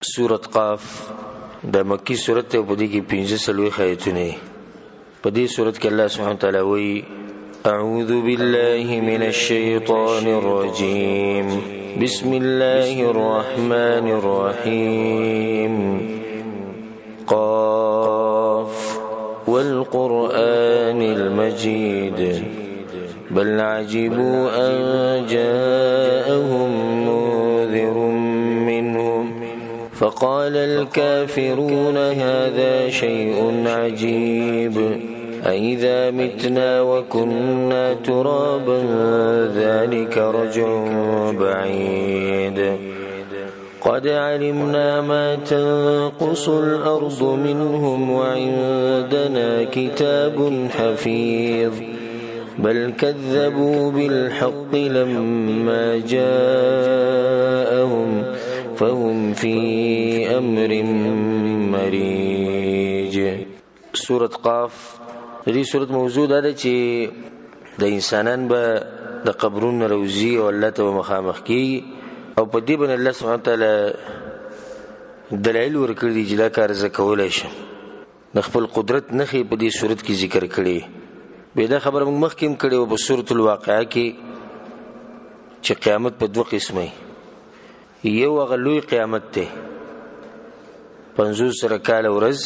سورت قاف د مکی سورت ته په دې کې 45 آیتونه په دې سورت کې الله سبحانه وتعالى وایي: أعوذ بالله من الشيطان الرجيم، بسم الله الرحمن الرحيم، قاف والقرآن المجيد، بل عجبوا أن جاءهم منذر منهم فقال الكافرون هذا شيء عجيب، أإذا متنا وكنا ترابا ذلك رجع بعيد، قد علمنا ما تنقص الأرض منهم وعندنا كتاب حفيظ، بل كذبوا بالحق لما جاءهم فهم في أمر مريج. سورة قاف د دې سورت موضوع دا ده چې د انسانان به د قبرونو روزي او الله ته به مخامخ کېږي، او په دې باندې الله سبحانه وتعالی دلایل ورکړي دي چې دا کار زه کولی شم. د خپل قدرت نښې په دې سورت کې ذکر کړي. بیا دا خبره موږ مخکې هم کړې وه په سورة الواقعه کې چې قیامت په دوه قسمه، یو هغه لوی قیامت دی 50,000 کاله ورځ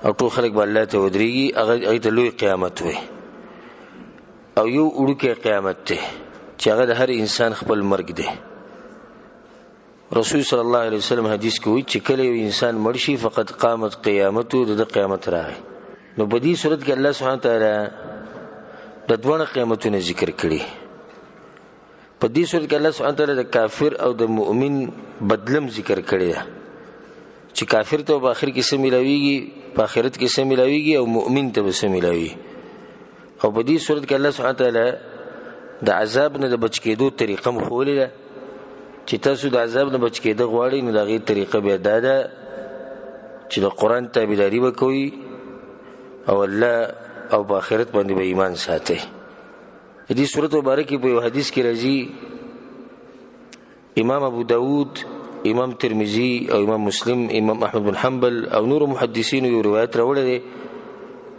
او ټول خلک به الله ته ودرېږي، هغه ته لوی قیامت وي، او یو وړوکی قیامت دی چې هغه د هر انسان خپل مرګ دی. رسول صلی الله علیه وسلم حدیث کې وایي چې کله یو انسان مړ شي فقد قامت قیامته، د ده قیامت راغی. نو په دې صورت کې الله سبحانه وتعالی د دواړه قیامتونه ذکر کړي. په دې صورت کې الله سبحانه وتعالی د کافر او د مؤمن بدلم ذکر کړی ده چې کافر ته په آخر کې څه میلاویږي، په آخرت کې څه میلاویږي، او مؤمن ته به څه میلاویږي. او په دې صورت کې الله سبحانه وتعالی د عذاب نه د بچ کېدو طریقه هم ښوولې ده چې تاسو د عذاب نه بچ کېده غواړئ نو د هغې طریقه بیا دا ده چې د قرآن تابعداري به کوئ او الله او په آخرت باندې به ایمان ساتئ. د دې سورت مبارک په یو حدیث کې راځي، امام ابو داود، امام ترمذي او امام مسلم، امام احمد بن حنبل او نور محدثینو یو روایت راوړی دی.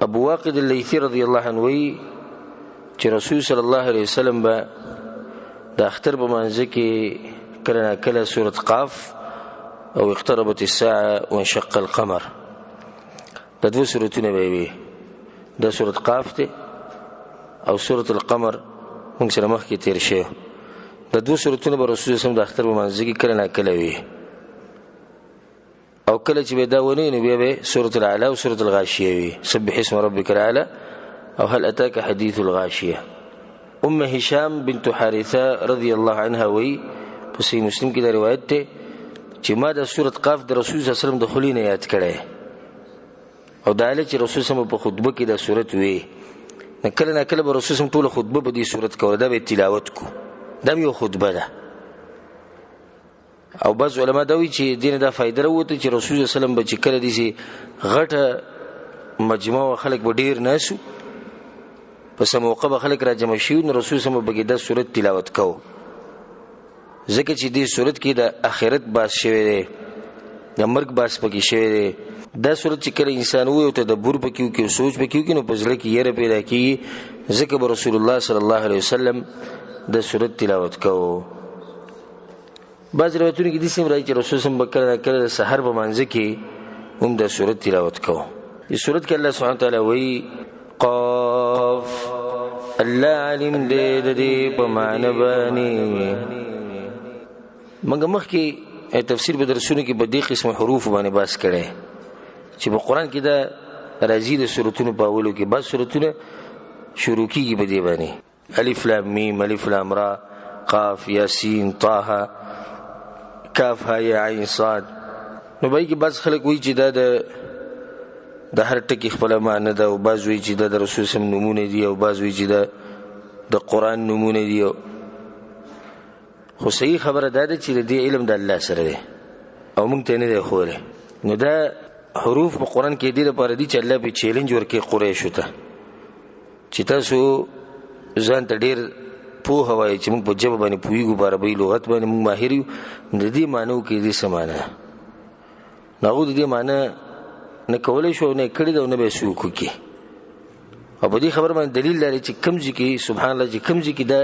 ابو واقد اللیثي رضی الله عنه وایي چې رسول صلی الله علیه وسلم به د اختر په مانځه کې کله ناکله سورت قاف او اقتربت الساعة وانشق القمر، دا دوه سورتونه به وي. دا سورت قاف دی او سورت القمر موږ سره مخکې تېر شوی. دا دوه سورتونه به رسول صلی الله علیه وسلم د اختر په مانځه کې کله ناکله وي، او کله چې به دا ونه نو بیا به سورة الأعلى او سورة الغاشیه وي، سبح اسم ربک الأعلى او هل أتاك حدیث الغاشیه. ام هشام بنت حارثه رضی الله عنها وایي په صحیح مسلم کې دا روایت دی چې ما د سورة قاف د رسول صلی الله علیه وسلم د خولې نه یاد کړی، او دا چې رسول صلی الله علیه وسلم په خطبه کې دا سورت وي، نو کله ناکله به رسول صلی الله علیه وسلم ټوله خطبه په دې سورت کوله، دا به یې تلاوت کو، دا هم یو خطبه ده. او بعض علما دا وایي چې دې نه دا فایده راووته چې رسول صلی الله علیه وسلم به چې کله داسې غټه مجمع وه، خلک به ډېر ناست وو، په څه موقع به خلک راجمع شوي، نو رسول صلی الله علیه وسلم به پکې دا سورت تلاوت کوو، ځکه چې دې سورت کې د آخرت باس شوی دی، د مرګ باس پکې شوی دی. دا سورت چې کله انسان ووایي او تدبر پکې وکړي او سوچ پکې وکړي نو په زړه کې یره پیدا کېږي، ځکه به رسول الله صلی الله علیه وسلم د سورت تلاوت کوو. بعض روایتونو کې داسې هم راځي چې رسول صلی الله علیه وسلم به کله ناکله د سحر په مانځه کې هم د سورت تلاوت کوو. دې سورت کې الله سبحانه وتعالی وایي: قاف، الله عالم دی د دې په معنی باندې. موږ مخکې تفسیر په درسونو کې په دې قسم حروف باندې بحث کړی چې په قرآن کې دا راځي د سورتونو په اولو کې بعض سورتونه شروع کېږي په دې باندې، الف لام میم، الف لام را، قاف، یاسین، طه، کاف، ها، یا، عین، صاد. نو به کې بعض خلک وایي چې دا د هر ټکي خپله معنی ده، او بعض وایي چې دا د رسول سم نومونه دي، او بعض وایي چې دا د قرآن نومونه دي. خو صحیح خبره دا ده چې د دې علم د الله سره دی او موږ ته نه دی ښوولی. نو دا حروف په قرآن کې دې لپاره دي چې الله پرې چیلنج ورکوي قریشو ته چې تاسو ځان ته ډېر پوهه وایي چې موږ په ژبه باندې پوهېږو، په عربي لغت باندې موږ ماهر یو، د دې معنو کې دې څه معنی ده. نو هغوی د دې معنی نه کولی شو او نه یې کړې ده او نه به یې څوک وکړي. او په دې خبره باندې دلیل لري چې کوم ځای کې سبحان الله چې کوم ځای کې دا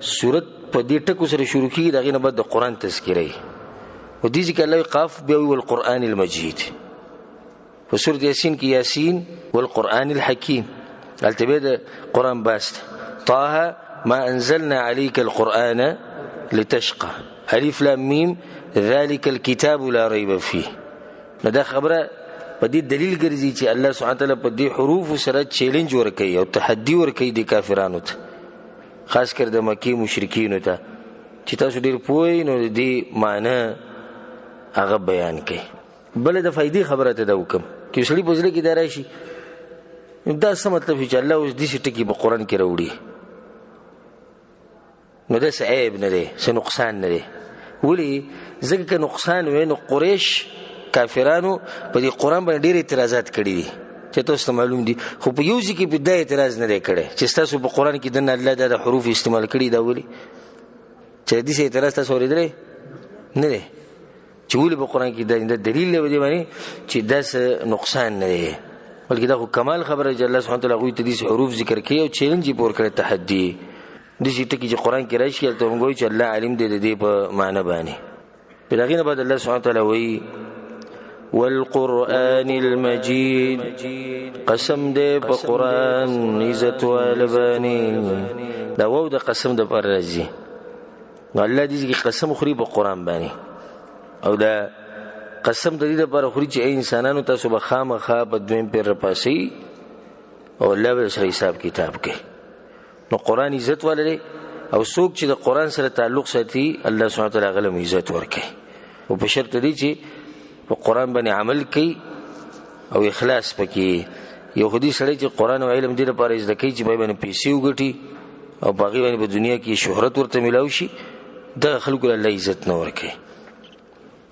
سورت په دې ټکو سره شروع کېږي، د هغې نه بعد د قرآن تذکره وي. او دې ځای کې الله قاف بیا وایي والقرآن المجید. په سورت یاسین کې یاسین والقرآن الحکیم، هلته بیا د قرآن بحث دی. طه ما انزلنا عليك القرآن لتشقى، الف لام میم ذلك الكتاب لا ريب فيه. نو دا خبره په دې دلیل ګرځي چې الله سبحانه وتعالی په دې حروفو سره چیلنج ورکوي او تحدي ورکوي د کافرانو ته، خاص کر د مکې مشرکینو ته، چې تاسو ډېر پوه یئ نو د دې معنی هغه بیان کوي. بله د فایدې خبره ته دا وکړم چې سړي په زړه کې دا راشي، دا څه مطلب چې الله اوس داسې ټکي په قرآن کې راوړي، نو دا څه عیب نه دی، څه نقصان نه دی. ولې؟ ځکه که نقصان وی نو قریش کافرانو په دې قرآن باندې ډېر اعتراضات کړي دي چې تاسو ته معلوم دي، خو په یو ځای کې په دا اعتراض نه دی کړی چې ستاسو په قرآن کې دننه الله دا د حروف استعمال کړي، دا ولې؟ چې داسې اعتراض تاسو اورېدلی نه دی چې ولې په قرآن کې دا دلیل دی په دې باندې چې دا څه نقصان نه دی، بلکې دا خو کمال خبره چې الله سبحانه وتعالی هغوی ته داسې حروف ذکر کوي او چیلنج یې پرې ورکړی، تحدي. داسې ټکي چې قرآن کې راشي هلته موږ وایو چې الله عالم دی د دې په معنی باندې. په هغې نه بعد الله سبحانه وتعالی وایي والقرآن المجید، قسم دی په قرآن عزت واله باندې. دا واو د قسم دپاره راځي. نو الله دې کې قسم خوري په قرآن باندې، او دا قسم د دې لپاره خوري چې ای انسانانو تاسو به خامخا په دویم پیر راپاسئ او الله به سره حساب کتاب کوي. نو قرآن عزت واله دی، او څوک چې د قرآن سره تعلق ساتي الله سبحانه وتعالی هغه له عزت ورکوي، او په شرط دی چې په قرآن باندې عمل کوي او اخلاص پکې. یو خو دې سړی چې قرآن او علم دې لپاره زده کوي چې په باندې پیسې وګټي او په هغې باندې په دنیا کې شهرت ورته میلاو شي، دغه خلکو له الله عزت نه ورکوي.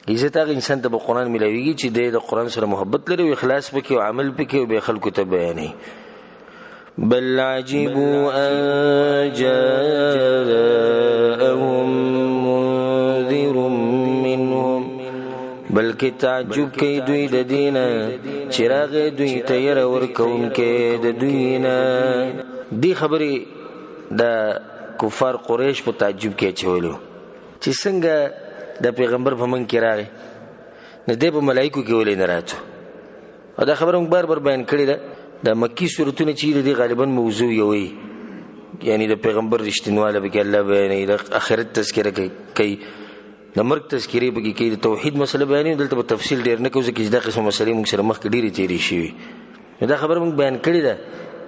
عزت هغه انسان ته په قرآن میلاویږي چې دی د قرآن سره محبت لري او اخلاص پکې او عمل پکې او بیا خلکو ته بیانوي. بل عجبوا أن جاءهم منذر منهم، بلکې تعجب کوي دوی د دې نه چې راغی دوی ته یره ورکوونکی د دوی نه. دې خبرې د کفار قریش په تعجب کې اچولو چې څنګه د پیغمبر په منځ کې راغی، نو دی په ملایکو کې ولې نه راتو. او دا خبره موږ بار بار بیان کړې ده. د مکي سورتونه چې دي غالبا موضوع یو وي، یعنی د پیغمبر رښتینواله پکې الله بیانوي، د آخرت تذکره کوي، د مرګ تذکرې پکې کوي، د توحید مسله بیانوي. دلته په تفصیل ډېر نه کوو ځکه چې دا قسم مسلې موږ سره مخکې ډېرې تېرې شوي. نو دا خبره موږ بیان کړې ده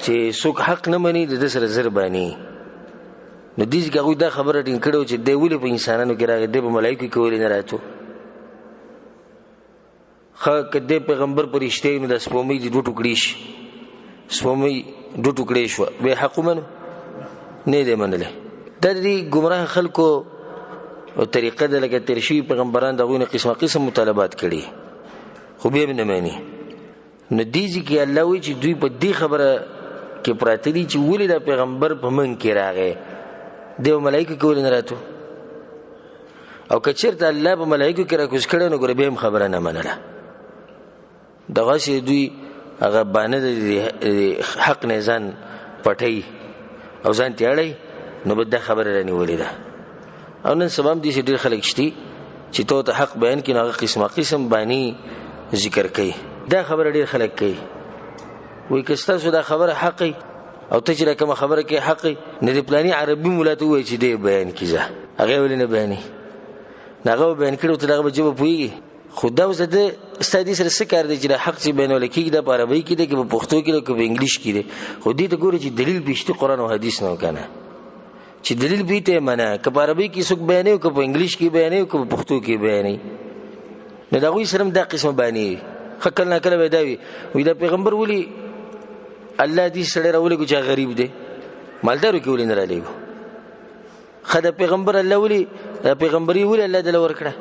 چې څوک حق نه مني د ده سره زر باني. نو دې ځکه هغوی دا خبره ټینګ کړې وه چې دی ولې په انسانانو کې راغی، دی په ملایکو کې ولې نه راتو. ښه که دی پیغمبر په رښتیا وي نو دا سپوږمۍ دې دوه ټوکړې شي، سپوږمۍ دوه ټوکړې شوه، بیا حق ومنو؟ نه دی منلی. دا د دې ګمراه خلکو طریقه ده، لکه تېر شوي پیغمبران د هغوی نه قسمه قسم مطالبات کړي خو بیا هم نه مني. نو دې ځای کې الله وایي چې دوی په دې خبره کې پراته دي چې ولې دا پیغمبر په موږ کې راغی، دی په ملایکو کې ولې نه راتو. او که چېرته الله په ملایکو کې راکوز کړی نو ګوره بیا هم خبره نه منله. دغسې دوی هغه بانه د حق نه ځان پټوي او ځان ترې اړوي، نو به دا خبره رانیولې ده. او نن سبا هم داسې ډېر خلک شته چې ته ورته حق بیان کړي نو هغه قسمه قسم بانې ذکر کوي. دا خبره ډېر خلک کوي، وایي که ستاسو دا خبره حق وي او ته چې دا کومه خبره کوې حق وي، نو د پلاني عربي ملا ته ووایي چې دی بیان کړي، ځه هغه یې ولې نه بیانوي؟ نو هغه به بیان کړي، ته د هغه به ژبه پوهېږي. خو دا اوس د ده ستا دې سره څه کار دی چې دا حق چې بیانول کېږي دا په عربۍ کې دی که په پښتو کې دی که په انګلیش کې دی، خو دې ته ګوره چې دلیل پرې شته قرآن او حدیث نه که نه، چې دلیل پرې ته یې منه، که په عربۍ کې څوک بیانوي که په انګلیش کې بیانوي که په پښتو کې بیانوي. نو د هغوی سره هم دا قسمه بانې وي. ښه کله نا کله به دا وي، وایي دا پیغمبر ولې الله دې سړی راولېږو چې هغه غریب دی، مالدارو کې ولې نه رالیږو؟ ښه د پیغمبر الله ولې دا پیغمبري ولې الله دله ورکړه،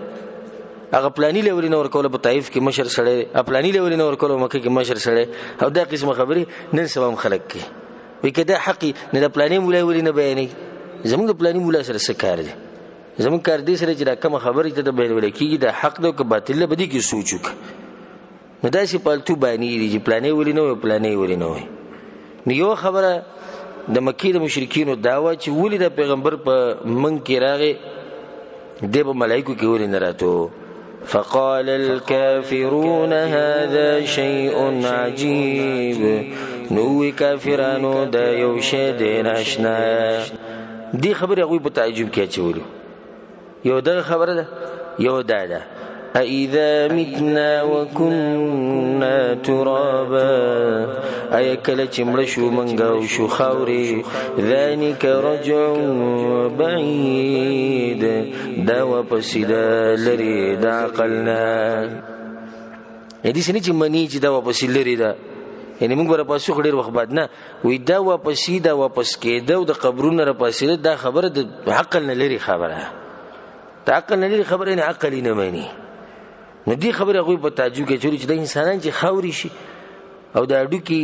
هغه پلاني له ولې نه ورکوله په طایف کې مشر سړی دی، هغه پلاني له ولې نه ورکوله په مکه کې مشر سړی. او دا قسمه خبرې نن سبا هم خلک کوي. وایي که دا حق وي نو د پلاني مولا ولې نه بیانوي؟ زموږ د پلاني مولا سره څه کار دی؟ زموږ کار دې سره چې دا کومه خبره چې ته بیانول کېږي دا حق دی او که باطل دی، په دې کې سوچ وکړه. نو داسې پالتو بانې دي چې پلانې ولې نه وایي، پلانې ولې نه وایي. نو یوه خبره د مکې د مشرکینو دا وه چې ولې د پیغمبر په منګ کې راغی، دی په ملایکو کې ولې نه راتو؟ فقال الكافرون هذا شيء عجيب. نو وی کافرانو دا یو شی دی ناشنا. دې خبرې هغوی په تعجب کې اچولي. یو دغه خبره ده، یو دا ده أإذا متنا وكنا ترابا، آیا کله چې مړه شو موږ او شو خاورې، ذلك رجع بعید، دا واپسې ده لرې د عقل نه. داسې نه چې مني چې دا واپسې لرې ده، یعنې موږ به راپاسو خو ډېر وخت بعد نه وایي، دا واپسې دا واپس کېده او د قبرونو راپاسېده، دا خبره د عقل نه لرې خبره ده. د عقل نه لرې خبره یعنې عقل یې نه مني. نو دې خبرې هغوی په تعجب کې اچولي چې دا انسانان چې خاورې شي او د هډوکي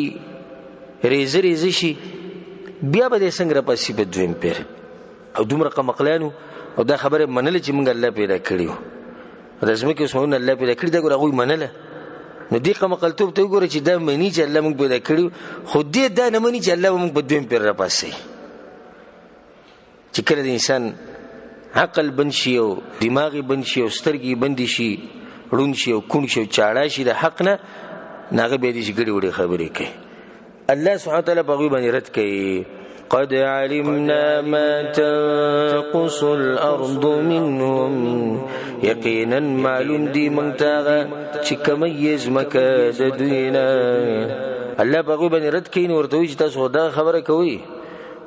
ریزه ریزه شي، بیا به دی څنګه راپاسي په دویم پیر؟ او دومره قمقلان وو او دا خبره یې منله چې موږ الله پیدا کړي وو، د ځمکې اسمانونه الله پیدا کړي، دا ګوره هغوی منله. نو دې قمقلتوب ته وګوره چې دا مني چې الله موږ پیدا کړي وو، خو دې دا نه مني چې الله به موږ په دویم پیر راپاسي. چې کله د انسان عقل بند شي او دماغ یې بند شي او سترګې یې بندې شي، ړوند شي او کوڼ شي او چاړه شي د حق نه، نو هغه بیا داسې ګډې وډې خبرې کوي. الله سبحانه وتعالی په هغوی باندې رد کوي، قد علمنا ما تنقص الأرض منهم، یقینا معلوم دي موږ ته هغه چې کمی یې ځمکه د دوی نه. الله په هغوی باندې رد کوي، نو ورته وایي چې تاسو خو دغه خبره کوئ،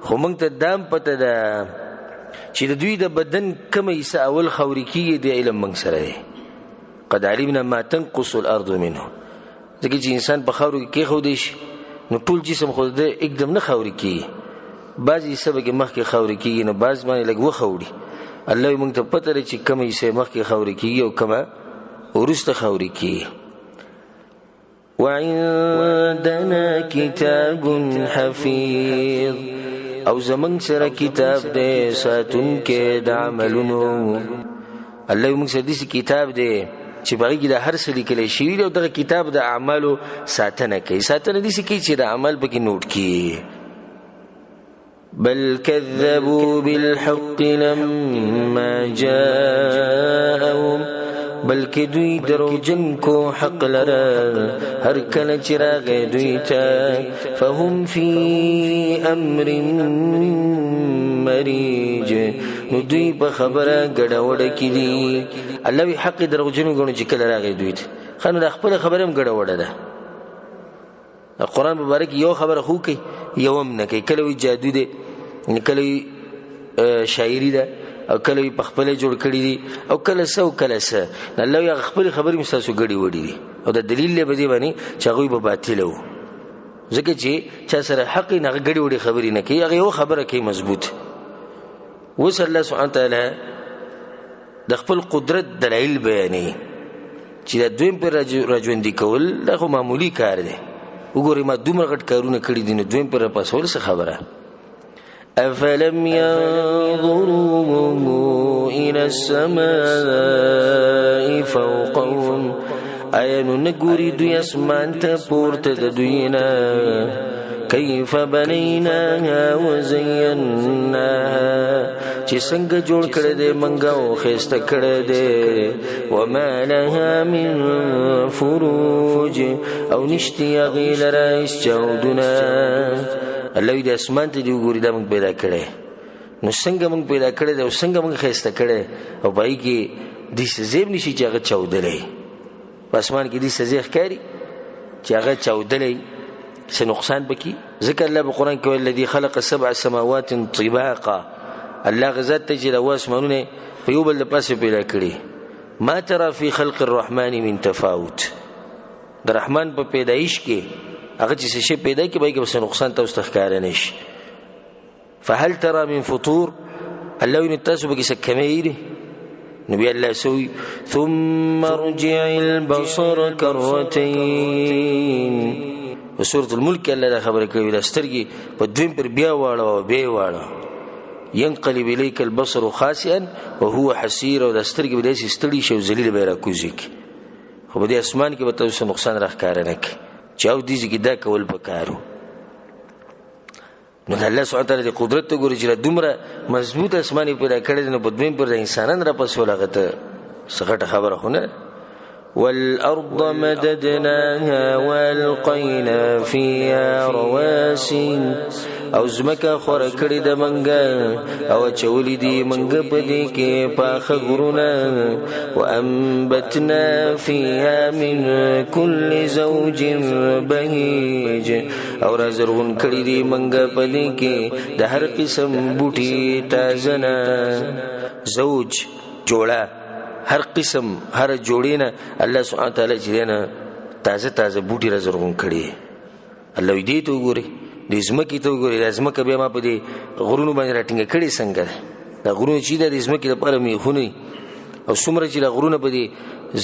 خو موږ ته دا هم پته ده چې د دوی د بدن کومه حصه اول خاورې کېږي، د علم موږ سره دی. قد علمنا ما تنقص الأرض منه، ځکه چې انسان په خاورو کې کېښودی شي نو ټول جسم خو د ده اکدم نه خاورې کېږي، بعضې حصه به کې مخکې خاورې کېږي، نو بعض باندې لږ وخاوري. الله یې موږ ته پته ده چې کومه حصه یې مخکې خاورې کېږي او کومه وروسته خاورې کېږي. وعندنا كتاب حفيظ، او زمونږ سره کتاب دی ساتونکی د عملونو. الله یې موږ سره داسې کتاب دی چې په هغې کې د هر څه لیکلی شوي دي، او دغه کتاب د اعمالو ساتنه کوي. ساتنه داسې کوي چې د عمل پکې نوټ کړي. بل كذبوا بالحق لما جاءهم، بلکې دوی دروغجن کو حق لره هر کله چې راغی دوی ته. فهم فی امر مریج، نو دوی په خبره ګډه وډه کې دي. الله وی حق دروغجن وګڼو چې کله راغی دوی ته، ښه نو دا خپله خبره هم ګډه وډه ده. قرآن مبارک یو خبره خو کوي یو هم نه کوي. کله وی جادو دی، کله وی شاعري ده، او کله یې په خپله جوړ کړي دي، او کله څه او کله څه. الله وایي هغه خپلې خبرې مې ستاسو ګډې وډې دي، او دا دلیل دی په دې باندې چې هغوی به باطله وو، ځکه چې چا سره حق وي نو هغه ګډې وډې خبرې نه کوي، هغه یوه خبره کوي مضبوط. اوس الله سبحانه وتعالی د خپل قدرت دلایل بیانوي چې دا دویم پر راژوندي کول دا خو معمولي کار دی. وګورئ ما دومره غټ کارونه کړي دي، نو دویم پر راپاڅول څه خبره؟ أفلم ينظروا إلى السماء فوقهم، آیا نو نه ګوري دوی اسمان ته پورته د دوی نه؟ كيف بنيناها وزيناها، چې څنګه جوړ کړی دی موږ او ښایسته کړی دی. وما لها من فروج، او نشتي هغې لره هېڅ چاودونه. الله وایي د اسمان ته دې وګوري، دا موږ پیدا کړی، نو څنګه موږ پیدا کړی دی او څنګه موږ ښایسته کړی، او په هغې کې داسې ځای هم نشي چې هغه چاودلی. په اسمان کې داسې ځای ښکاري چې هغه چاودلی، څه نقصان پکې؟ ځکه الله په قرآن کې وایي الذي خلق سبع سماوات طباقا، الله هغه ذات دی چې دا اووه اسمانونه په یو بل د پاسه پیدا کړي. ما ترى في خلق الرحمن من تفاوت، د رحمان په پیدایش کې هغه چې څه شی پیدا کړي به یې کې به څه نقصان تاسو ته ښکاره نه شي. فهل ترى من فطور، الله وایي نو تاسو پکې څه کمی دی؟ نو بیا الله څه وایي؟ ثم ارجع البصر کرتین. په سورة الملک کې الله دا خبره کوي، دا سترګې په دویم پر بیا واړوه او بیا یې واړوه. ينقلب إليك البصر خاسئا وهو حسير، او دا سترګې به داسې ستړي شي او ذلیله به یې راکوزې کړي. خو په دې اسمان کې به تاسو نقصان راښکاره نه کړي چې او دې ځای کې دا کول پکار. نو د الله سبحانه وتعالی د قدرت ته ګوري چې دا دومره مضبوط اسمان یې پیدا کړی دی، نو په دویم پر د انسانان راپسول هغه ته څه غټه خبره خو نه ده. والأرض مددناها والقينا فيها رواسي، او ځمکه خوره کړې ده مونږه او اچولي دي مونږه په دې کې پاخه غرونه. وأنبتنا فيها من كل زوج بهيج، او را زرغون کړي دي مونږه په دې کې د هر قسم بوټي تازه نه. زوج جوړه، هر قسم هر جوړې نه الله سبحانه وتعالی چې دی نه تازه تازه بوټي را زرغون کړي. الله وایي دې ته وګورئ، دې ځمکې ته وګورئ، دا ځمکه بیا ما په دې غرونو باندې راټینګه کړې څنګه ده؟ دا غرونه چې ده د ځمکې لپاره میخونه دي، او څومره چې دا غرونه په دې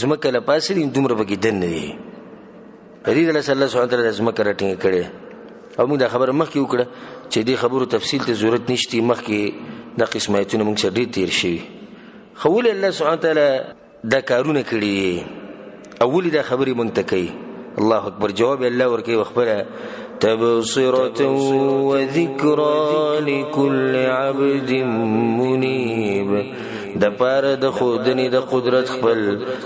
ځمکه له پاسه دي دومره پکې دننه دي. په دې دلته الله سبحانه وتعالی دا ځمکه راټینګه کړې. او موږ دا خبره مخکې وکړه چې دې خبرو تفصیل ته ضرورت نشته، مخکې دا قسم آیتونه موږ سره ډېر تېر شوي. خو ولې الله سبحانه وتعالی دا کارونه کړي او ولې دا خبرې موږ ته کوي؟ الله اکبر. جواب الله ورکوي خپله تبصرة وذکرى لكل عبد منیب، د پاره د ښودنې د قدرت خپل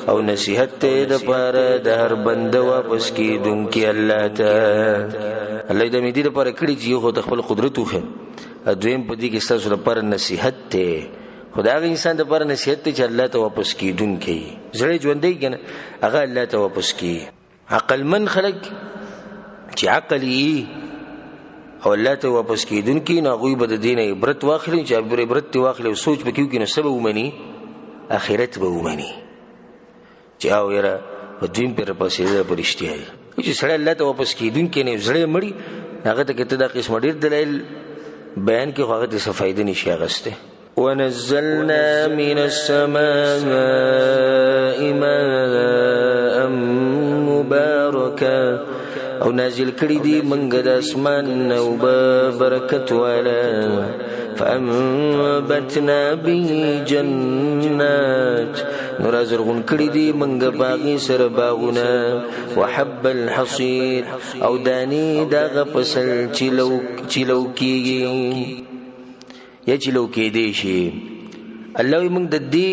او نصیحت ته د پاره د هر بنده واپس کېدونکي الله ته. الله دا مې دې دپاره کړي چې یو خو ته خپل قدرت وښیم، دویم په دې کې ستاسو دپاره نصیحت دی. خو د هغه انسان دپاره نصیحت دی چې الله ته واپس کېدونکی، زړه یې ژوندی که نه هغه الله ته واپس کېږي. عقلمن خلک چې عقل یې او الله ته واپس کېدونکي، نو هغوی به د دې نه عبرت واخلي، چې عبرت ترې واخلي او سوچ پکې وکړي، نو څه به ومني؟ آخرت به ومني چې او یاره په دویم پېر پسې په رښتیا دی. چې سړی الله ته واپس کېدونکی نه زړه یې مړي، هغه ته که ته دا قسمه ډېر دلایل بیان کړې خو هغه ته څه فایده نه شي اخیستی. ونزلنا من السماء ماء مباركا، او نازل کړي دي مونږ د اسمان نه اوبه برکت والا. فأنبتنا به جنات، نو را زرغون کړي دي مونږ په هغې سره باغونه. وحب الحصيد، او دانې د هغه فصل چې لو کېږي یا چې لو کېدی شي. الله وایي موږ د دې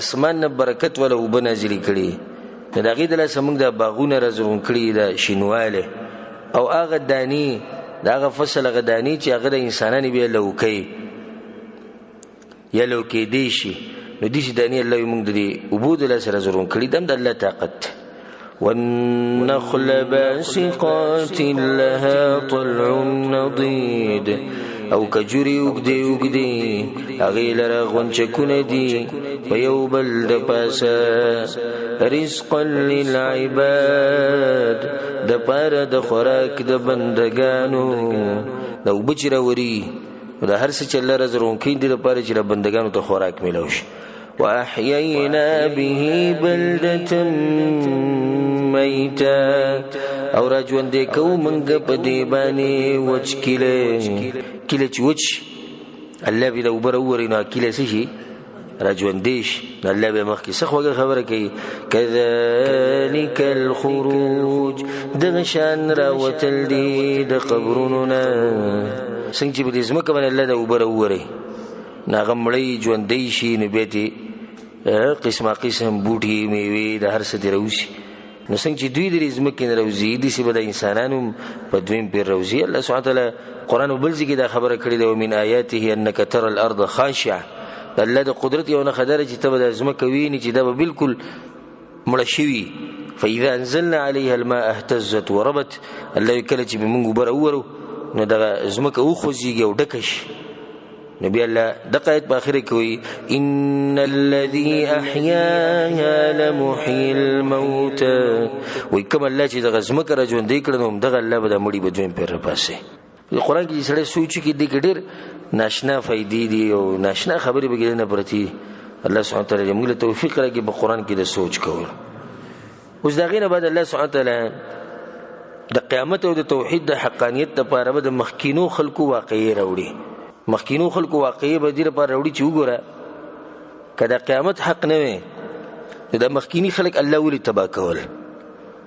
اسمان نه برکت والا اوبه نازلې کړي، نو د هغې د لاسه موږ دا باغونه را زرغون کړي، دا شینوالی او هغه دانې د هغه فصل هغه دانې چې هغه د انسانانو بیا لو کوي یا لو کېدی شي، نو داسې دانې الله وایي موږ د دې اوبو د لاسه را زرغون کړي. دا هم د الله طاقت دی. والنخل باسقات لها طلع نضيد، او کجوري اوږدې اوږدې هغې لره غونچکونه دي په یو بل د پاسه. رزقا للعباد، د پاره د خوراک د بندګانو. دا اوبه چې راوري د هر څه چې الله را زرغون کړي دي دپاره چې د بندګانو ته خوراک میلاو شي. وأحيينا به بلدة ميتا، او را ژوندی کوو موږ په دې باندې وچ کلی. کلی چې وچ الله به دا اوبه راووري نو کلی څه شي؟ را ژوندی شي. نو الله بیا مخکې څه خوږه خبره کوي، كذلك الخروج، دغه شان راوتل دي د قبرونو نه. څنګه چې په دې ځمکه باندې الله دا اوبه راووري نو هغه مړی ژوندی شي، نو بیا ترې قسمه قسم بوټي میوې د هر څه ترې راوځي. نو څنګه چې دوی د دې ځمکې نه راوځي داسې به د انسانانو هم په دویم پېر راوځي. الله سبحانه وتعالی قرآن په بل ځای کې دا خبره کړې ده، ومن آیاته انک تری الارض خاشعه. د الله د قدرت یو نښه دا ده چې ته به دا ځمکه وینې چې دا به بالکل مړه شوي. فإذا أنزلنا عليها الماء اهتزت وربت، الله یې کله چې به موږ اوبه راوورو نو دغه ځمکه وخوځېږي او ډکه شي. نبی الله دقه آیت په آخره کې وایي، إن الذي أحياها لمحيي الموتى. وایي کوم الله چې دغه ځمکه را ژوندۍ کړه نو همدغه الله به دا مړي به دویم پېر راپاڅوي. په قرآن کې چې سړی سوچ وکړي دې کې ډېر ناشنا فایدې دي او ناشنا خبرې پکې نه پرتې دي. الله سبحانه وتعالی دې موږ له توفیق راکړي په قرآن کې د سوچ کولو. اوس د هغې نه بعد الله سبحانه وتعالی د قیامت او د توحید د حقانیت لپاره به د مخکینو خلکو واقعې راوړي. مخکینو خلکو واقعې به دې لپاره راوړي چې وګوره که د قیامت حق نه وي نو دا مخکیني خلک الله ولې تباه کول؟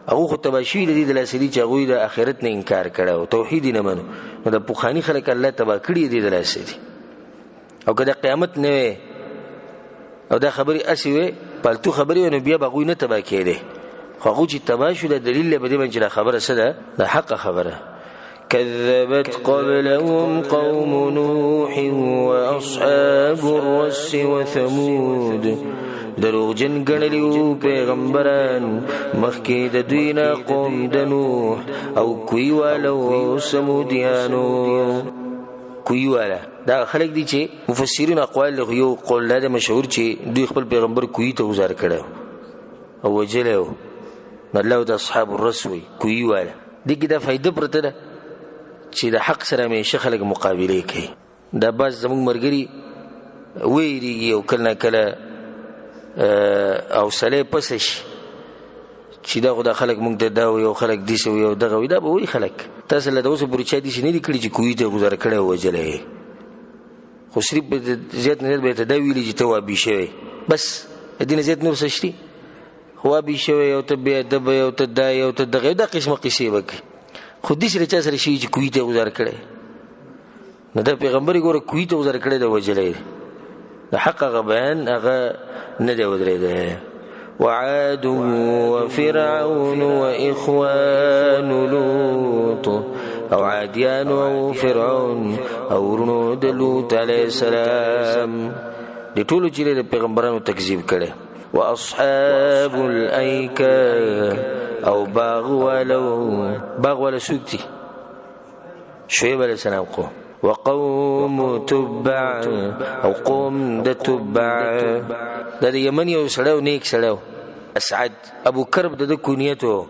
هغه خو تباه شوي د دې د لاسه دي چې هغوی د آخرت نه انکار کړی او توحید یې نه منو. نو د پخواني خلک الله تباه کړي د دې د لاسه دي. او که د قیامت نه وی او دا خبرې هسې وې، پالتو خبرې وې، نو بیا به هغوی نه تباه کېدی. خو هغوی چې تباه شو، دا دلیل دی په دې باندې چې دا خبره څه ده؟ د حقه خبره. كذبت قبلهم قوم نوح وأصحاب الرس وثمود. دروغجن ګڼلي وو پیغمبران مخکې د دوی نه قوم د نوح او کوی والو او ثمودیانو. کوی والا دا خلک دي چې مفسرین اقوال له یو قول دا مشهور چې دوی خپل پیغمبر کوی ته گزار کړی او وژلی و. نو الله د اصحاب الرس وایي کوی والا. دې کې دا فایده پرته ده چې د حق سره همیشه خلک مقابلې کوي. دا بعض زموږ ملګري ویریږي او کله نا کله حوصله یې پسه شي چې دا خو دا خلک موږ ته دا وایي او خلک داسې وایي او دغه وایي. دا به وایي خلک. تاسو له اوسه پورې چا داسې نه دي کړي چې کوهي ته یې ګوزاره کړی او وژلی یې، خو صرف به زیات نه زیات به یې ته دا ویلي چې ته وابي شوی، بس د دې نه زیات نور څه شته؟ وابي شوی او ته بې ادبه یې او ته دا یې او ته دغه یې، دا قسمه قصې به کوي. خو داسې له چا سره شوي چې کوهي ته یې ګوزاره کړی؟ نو دا پیغمبر یې ګوره کوهي ته ګوزاره کړی دی، وژلی دی. د حق هغه بیان هغه نه دی ودرېدی. وعاد وفرعون وإخوان لوط، او عادیان او فرعون او ورونو د لوط علیه السلام. د ټولو چې د پیغمبرانو تکذیب کړی. واصحاب الایکه او باغ والو. باغ والا څوک دي؟ شعیب علیه السلام قوم. وقوم تبع او قوم د تبع. دا د یمن یو سړی و، نیک سړی و، اسعد ابو کرب د ده کنیت و.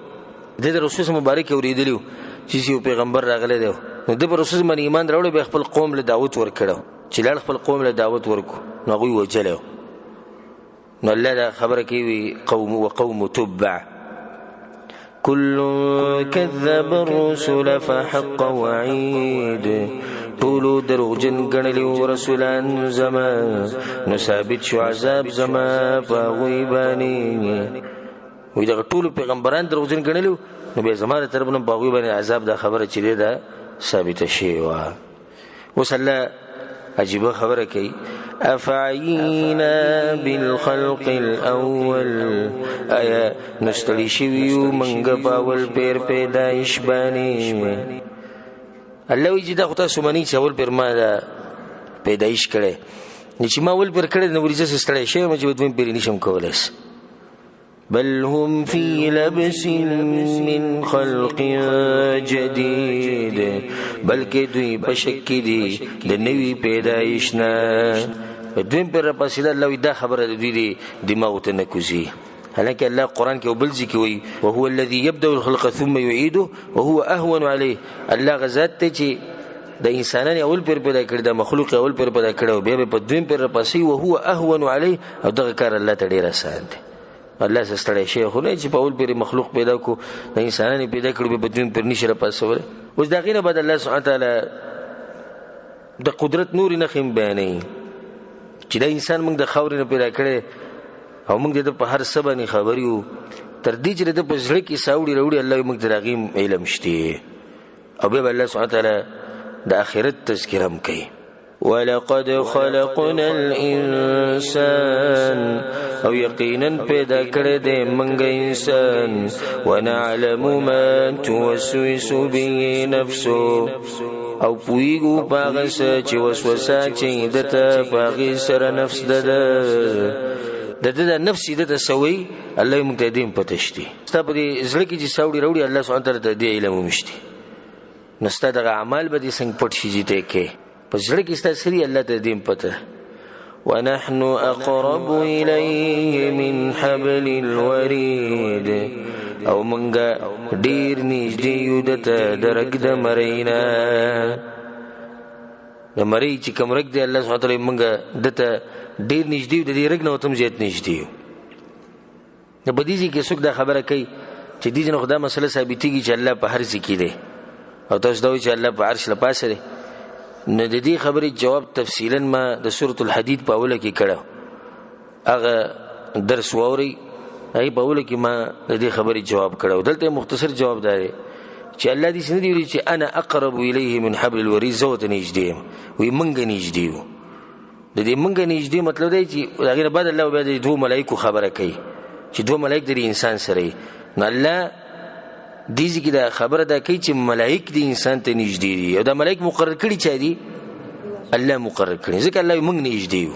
د ده رسول مبارک اورېدلی و چې یو پیغمبر راغلی دی. نو ده پر رسول باندې ایمان راوړی، بیا خپل قوم له دعوت ورکړی. چې لاړ خپل قوم له دعوت ورکړو، نو هغوی وژلی و. نو الله دا خبره کوي قوم وقوم تبع. كل كذب الرسل فحق وعيد. ټولو دروغجن ګڼلي وو رسولان زما، نو ثابت شو عذاب زما په هغوی باندې. وایي دغه ټولو پیغمبران دروغجن ګڼلي وو، نو بیا زما د طرف نه په هغوی باندې عذاب دا خبره چې دی دا ثابته شوې وه. اوس الله عجیبه خبره کوي. افعینا بالخلق الاول، آیا نو ستړي شوي یو موږ په اول پیر پیدایش باندې؟ الله وایي چې دا خو تاسو منئ چې اول پیر ما دا پیدایش کړی، نو چې ما اول پیر کړی نو ورې زه ستړی شوی یم چې دویم پیر یې نشم کولی. بل هم في لبس من خلق جديد، بلکې دوی په شک کې دي د نوي پیدایش نه. دویم پر راپاڅېده. الله وایي دا خبره د دوی دې دماغو ته نه کوزي. حالانکه الله قرآن کې او بل ځای کې وایي وهو الذي يبدأ الخلق ثم يعيده وهو أهون عليه. الله هغه ذات دی چې د انسانان اول پیر پیدا کړی، د مخلوق اول پیر پیدا کړی او بیا به په دویم پیر راپاڅوي. وهو أهون عليه، او دغه کار الله ته ډېر اسان دی. الله څه ستړی شوی خو نه چې په اول پیر مخلوق پیدا کړو، د انسانان یې پیدا کړو، بیا په دویم پیر نشي راپاڅولی. اوس د هغې نه بعد الله سبحانه وتعالی د قدرت نورې نښې هم بیانوي چې دا انسان موږ د خاورې نه پیدا کړی او موږ د ده په هر څه باندې خبر یو، تر دې چې د ده په زړه کې څه اوړي راوړي الله یې موږ ته د هغې علم شته. او بیا به الله سبحانه وتعالی د آخرت تذکره هم کوي. ولقد خلقنا الإنسان، او یقینا پیدا کړی دی موږ انسان. ونعلم ما توسوس به نفسه، او پوهېږو په هغه څه چې وسوسه اچوي ده ته په هغې سره نفس د ده. د ده د نفس یې ده ته څه وایي الله یې موږ ته دې هم پته شته. ستا په دې زړه کې چې څه اوړي راوړي الله سبحانه وتعالی ته دې علم هم شته. نو ستا دغه اعمال به دې څنګه پټ شي چې ته یې کوې؟ په زړه کې ستا څه دي الله ته دې هم پته. ونحن أقرب إليه من حبل الوريد، او مونږ ډیر نږدې یو ده ته د رګ د مرۍ نه. د مرۍ چې کوم رګ دی الله سبحانه وتعالی مونږ ده ته ډیر نږدې یو، د دې رګ نه ورته هم زیات نږدې یو. نو په دې ځای کې څوک دا خبره کوي چې دې ځای نه خو دا مسله ثابتېږي چې الله په هر ځای کې دی، او تاسو دا وایئ چې الله په عرش له پاسه دی. نو د دې خبرې جواب تفصیلا ما د سورة الحدید په اوله کې کړی، هغه درس واورئ. هغې په اولو کې ما د دې خبرې جواب کړی. دلته مختصر جواب دا دی چې الله دې نه دی ویلي چې انا اقرب الیه من حبل الورید، زه ورته نږدې یم. وایي موږ نږدې یو. د دې موږ نږدې مطلب دی چې د هغې نه بعد الله بیا د دوو ملایکو خبره کوي چې دوه ملایک د انسان سره وي. نو الله دې ځای کې دا خبره دا کوي چې ملایک د انسان ته نږدې دي، او دا ملایک مقرر کړي چا دي؟ الله مقرر کړي، ځکه الله موږ نږدې یو.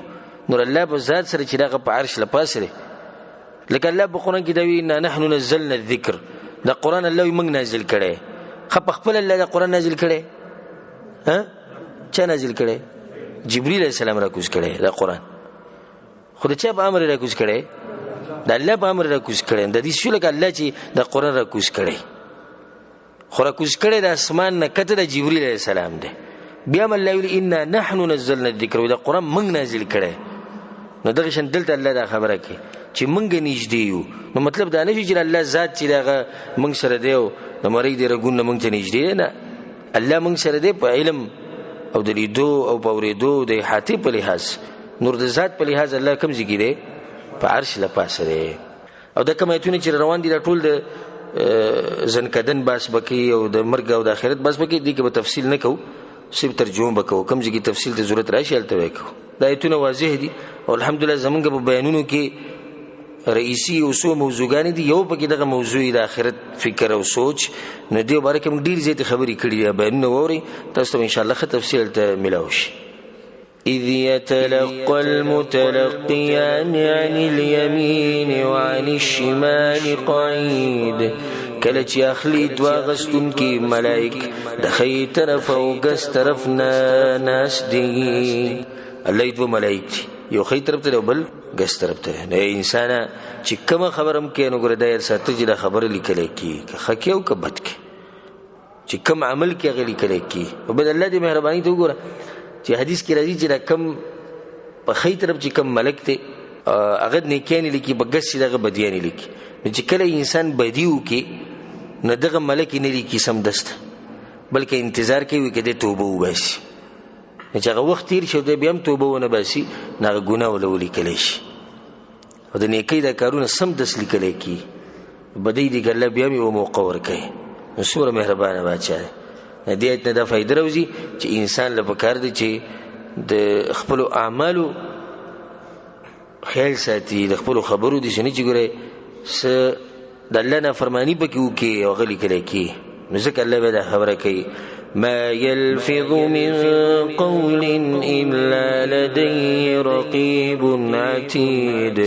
نور الله په ذات سره چې دغه په عرش له پاسه دی، لکه الله په قرآن کې دا وایي انا نحن نزلنا الذکر، دا قرآن الله وایي موږ نازل کړی. ښه په خپله الله دا قرآن نازل کړی؟ ها چا نازل کړی؟ جبریل علیه السلام راکوز کړی دا قرآن. خو د چا په امر راکوز کړی؟ د الله په امر راکوز کړی. د دې شو لکه الله چې دا قرآن راکوز کړی، خو راکوز کړی د اسمان نه کته د جبریل علیه السلام دی. بیا هم الله ویلي انا نحن نزلنا الذکر، دا قرآن موږ نازل کړی. نو دغه شان دلته الله دا خبره کوي چې موږ نږدې یو. نو مطلب دا نه شي چې الله ذات چې دغه موږ سره دی او د مرۍ د رګونو موږ ته نږدې دی، نه، الله موږ سره دی په علم او د لیدو او په اورېدو د احاطې په لحاظ. نور د ذات په لحاظ الله کوم ځای کې دی؟ په عرش له پاسه دی. او دا کوم آیتونه چې روان دي دا ټول د ځنکدن باس به کوي او د مرګ او د آخرت باس به کوي. دې کې به تفصیل نه کوو، صرف ترجمه به کوو. کوم ځای کې تفصیل ته ضرورت راشي هلته به یې کوو. دا آیتونه واضح دي او الحمدلله زمونږ په بیانونو کې رئیسي یو څو موضوعګانې دي، یو پکې دغه موضوع د آخرت فکر او سوچ. نو دې باره کې موږ ډېر زیاتې خبرې کړي دي، بیانونه واورئ، تاسو ته به انشاءالله ښه تفصیل هلته میلاو شي. إذ يتلقى المتلقيان عن اليمين وعن الشمال قعيد، کله چې اخلي دوه اخیستونکي ملایک د ښي طرف او ګس طرف نه ناست دي. الله یې دوه ملایک دي، یو ښي طرف ته دی او بل ګس طرف ته دی. نو ای انسانه چې کومه خبره هم کوې نو ګوره دا یاد ساته چې دا خبره لیکلی کېږي، که ښه کوې او که بد کوې، چې کوم عمل کوې هغه لیکلی کېږي. او بل الله دې مهرباني ته وګوره چې حدیث کې راځي چې دا کوم په ښي طرف چې کوم ملک دی هغه نیکیانې لیکي، په ګس چې دغه بدیانې لیکي. نو چې کله انسان بدي وکړي نو دغه ملک یې نه لیکي سمدسته، بلکې انتظار کوي که دی توبه وباسي. نو چې هغه وخت تېر شي او دی بیا هم توبه ونه باسي نو هغه ګناه ورله ولیکلی شي. او د نیکۍ دا کارونه سمدست لیکلی کېږي. بدۍ دي که الله بیا هم یوه موقع ورکوي. نو څومره مهربانه باچا دی. د دې آیت نه دا فایده راوځي چې انسان له پکار دی چې د خپلو اعمالو خیال ساتي، د خپلو خبرو داسې نه چې ګورې څه د الله نافرماني پکې وکړي او هغه لیکلی کېږي. نو ځکه الله بیا دا خبره کوي ما يلفظ من قول إلا لديه رقيب عتيد،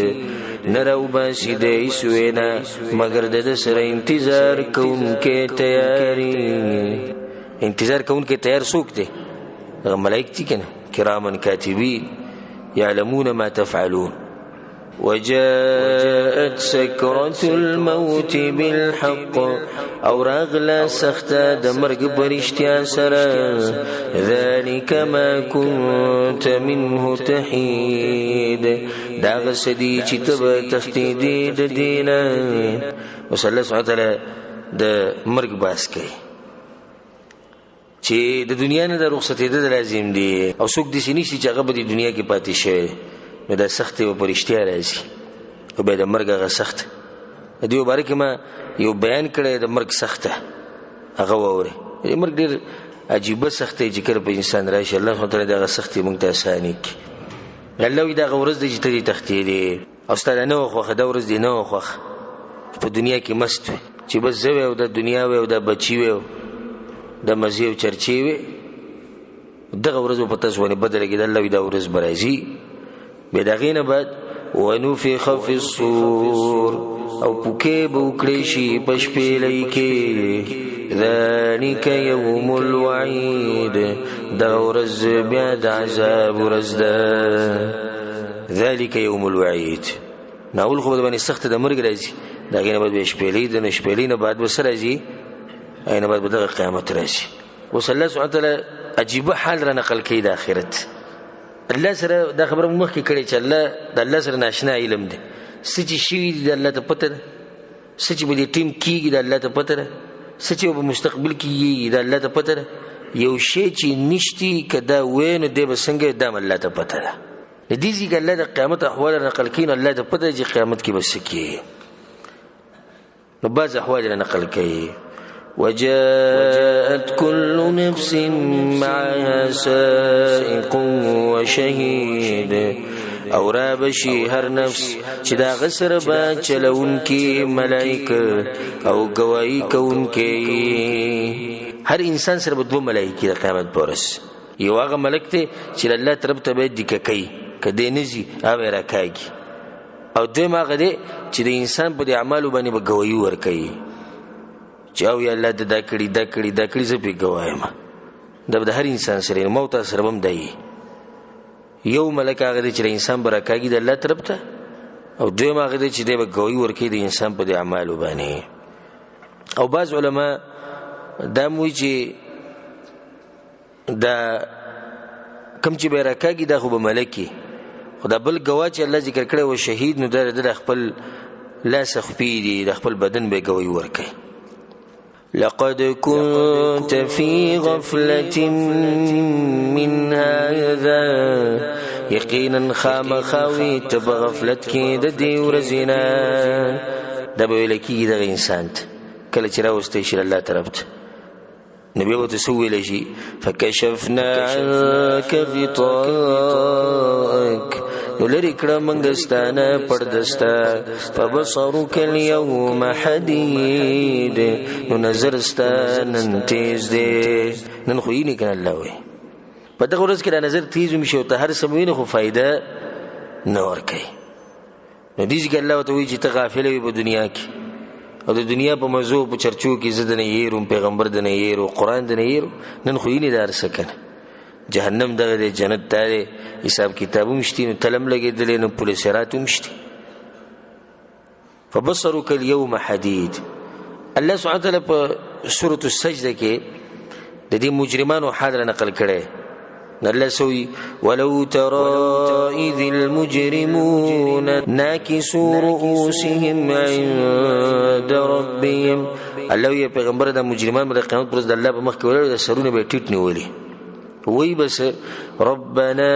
نه راوباسي د هېڅ وینا مګر د ده سره انتظار کوونکی تیاري. انتظار کوونکی تیار څوک دی؟ هغه ملایک دي که نه، کراما کاتبین يعلمون ما تفعلون. وجاءت سكرة الموت بالحق، او راغله سخته د مرګ په رښتیا سره. ذلك ما كنت منه تحید، دا هغه څه دي چې ته به تښتېدې د دې نه. اوس الله سبحانه وتعالی د مرګ بحث کوي چې د دنیا نه د رخصتېدل لازم دي، او څوک داسې نشي چې هغه به د دنیا کې پاتې شوی. نو دا سختې به په رښتیا راځي او بیا د مرګ هغه سخت. د دې مبارک ما یو بیان کړی د مرګ سخته، هغه واورئ. د مرګ ډېر عجیبه سختې چې کله په انسان راشي، الله سبحانه وتعالی دغه سختې موږ ته اسانې کړي. الله وایي دغه ورځ دی چې ته دې تښتېدې او ستا دا نه وه خوښه، دا ورځ دې نه وه خوښه، په دنیا کې مست وې چې بس زه وی او دا دنیا وی او دا بچي وی او دا مزې او چرچې وی، دغه ورځ به په تاسو باندې بده لګېده. الله وایي دا ورځ به راځي. بیا د هغې نه بعد ونفخ فی الصور، او پوکې به وکړی شي په شپېلۍ کې. ذلک یوم الوعید، دغه ورځ بیا د عذاب ورځ ده. ذلک یوم الوعید. نو اول خو به باندې سخته د مرګ راځي، د هغې نه بعد بیا شپېلۍ ده، نو شپېلۍ نه بعد به څه راځي؟ هغې نه بعد به دغه قیامت راځي. اوس الله سبحانه وتعالی عجیبه حال را نقل کوي د آخرت. الله سره دا خبره مو مخکې کړې چې الله د الله سره ناشنا علم دی، څه چې شوي دي د الله ته پته ده، څه چې به دې ټیم کېږي د الله ته پته ده، څه چې به مستقبل کې کېږي د الله ته پته ده. یو شی چې نشتي که دا وی نو دی به څنګه، دا هم الله ته پته ده. د دې ځای کې الله د قیامت احوال نقل کوي، نو الله ته پته ده چې قیامت کې به څه کېږي. نو بعض احوال را نقل کوي. وجاءت كل نفس معها سائق وشهيد، او را بشي هر نفس چې دا غسر به چلوونکي ملائکه او گواہی کوونکي. هر انسان سره به دوه ملائکې د قیامت په ورځ. یو هغه ملک دی چې الله طرف ته به دکه کوي، که دی نه ځي هغه به یې راکاږي، او دویم هغه دی چې د انسان په دې اعمالو باندې به ګواهي ورکوي چې او یا الله ده دا کړي دا کړي دا کړي، زه پرې ګواه یم. دا به د هر انسان سره وي، ما او تا سره به هم دا وي. یو ملک هغه دی چې د انسان به راکاږي د الله طرف ته، او دویم هغه دی چې دی به ګواهي ورکوي د انسان په دې اعمالو باندې. او بعض علما دا هم وایي چې دا کوم چې به یې راکاږي دا خو به ملک وي، خو دا بل ګواه چې الله ذکر کړی و شهید، نو دا د خپل لاس خپې دي، د خپل بدن به ګواهي ورکوي. لقد كنت في غفلة من هذا، یقینا خامخاوي ته په غفلت کې د دې ورځې نه. دا به ویل کېږي دغه انسان ته کله چې راوستی شي الله طرف ته، نو بیا ورته څه وویلی شي؟ فکشفنا عنک غطاءک، نو لرې کړه موږ ستا نه پرده ستا. فبصرک اليوم حدید، نو نظر ستا نن تیز دی. نن خو یې نه که نه الله وایي په دغه ورځ کې دا نظر تیز هم شي او ته هر څه وینې خو فایده نه ورکوي. نو دې ځکه الله ورته وایي چې ته غافله وې په دنیا کې، او د دنیا په مزو په چرچو کې زه دنه یېروم، پیغمبر دنه یېرو، قرآن دنه یېرو، نن خو یې نه دا هر څه که نه. جهنم دغه دی، جنت دا دی، حساب کتاب هم شتي، نو تل هم لګېدلی، نو پل صراط هم شتي. فبصرک اليوم حدید. الله سبحانه وتعالی په سورة السجده کې د دې مجرمانو حال را نقل کړی. الله سوی ولو ترى إذ المجرمون ناكسوا رؤوسهم عند ربهم. الله یې پیغمبر د مجرمان د قیامت پر ورځ د الله په مخ کې ولاړ، د سرونه به یې ټیټ نیولي، وی بس ربنا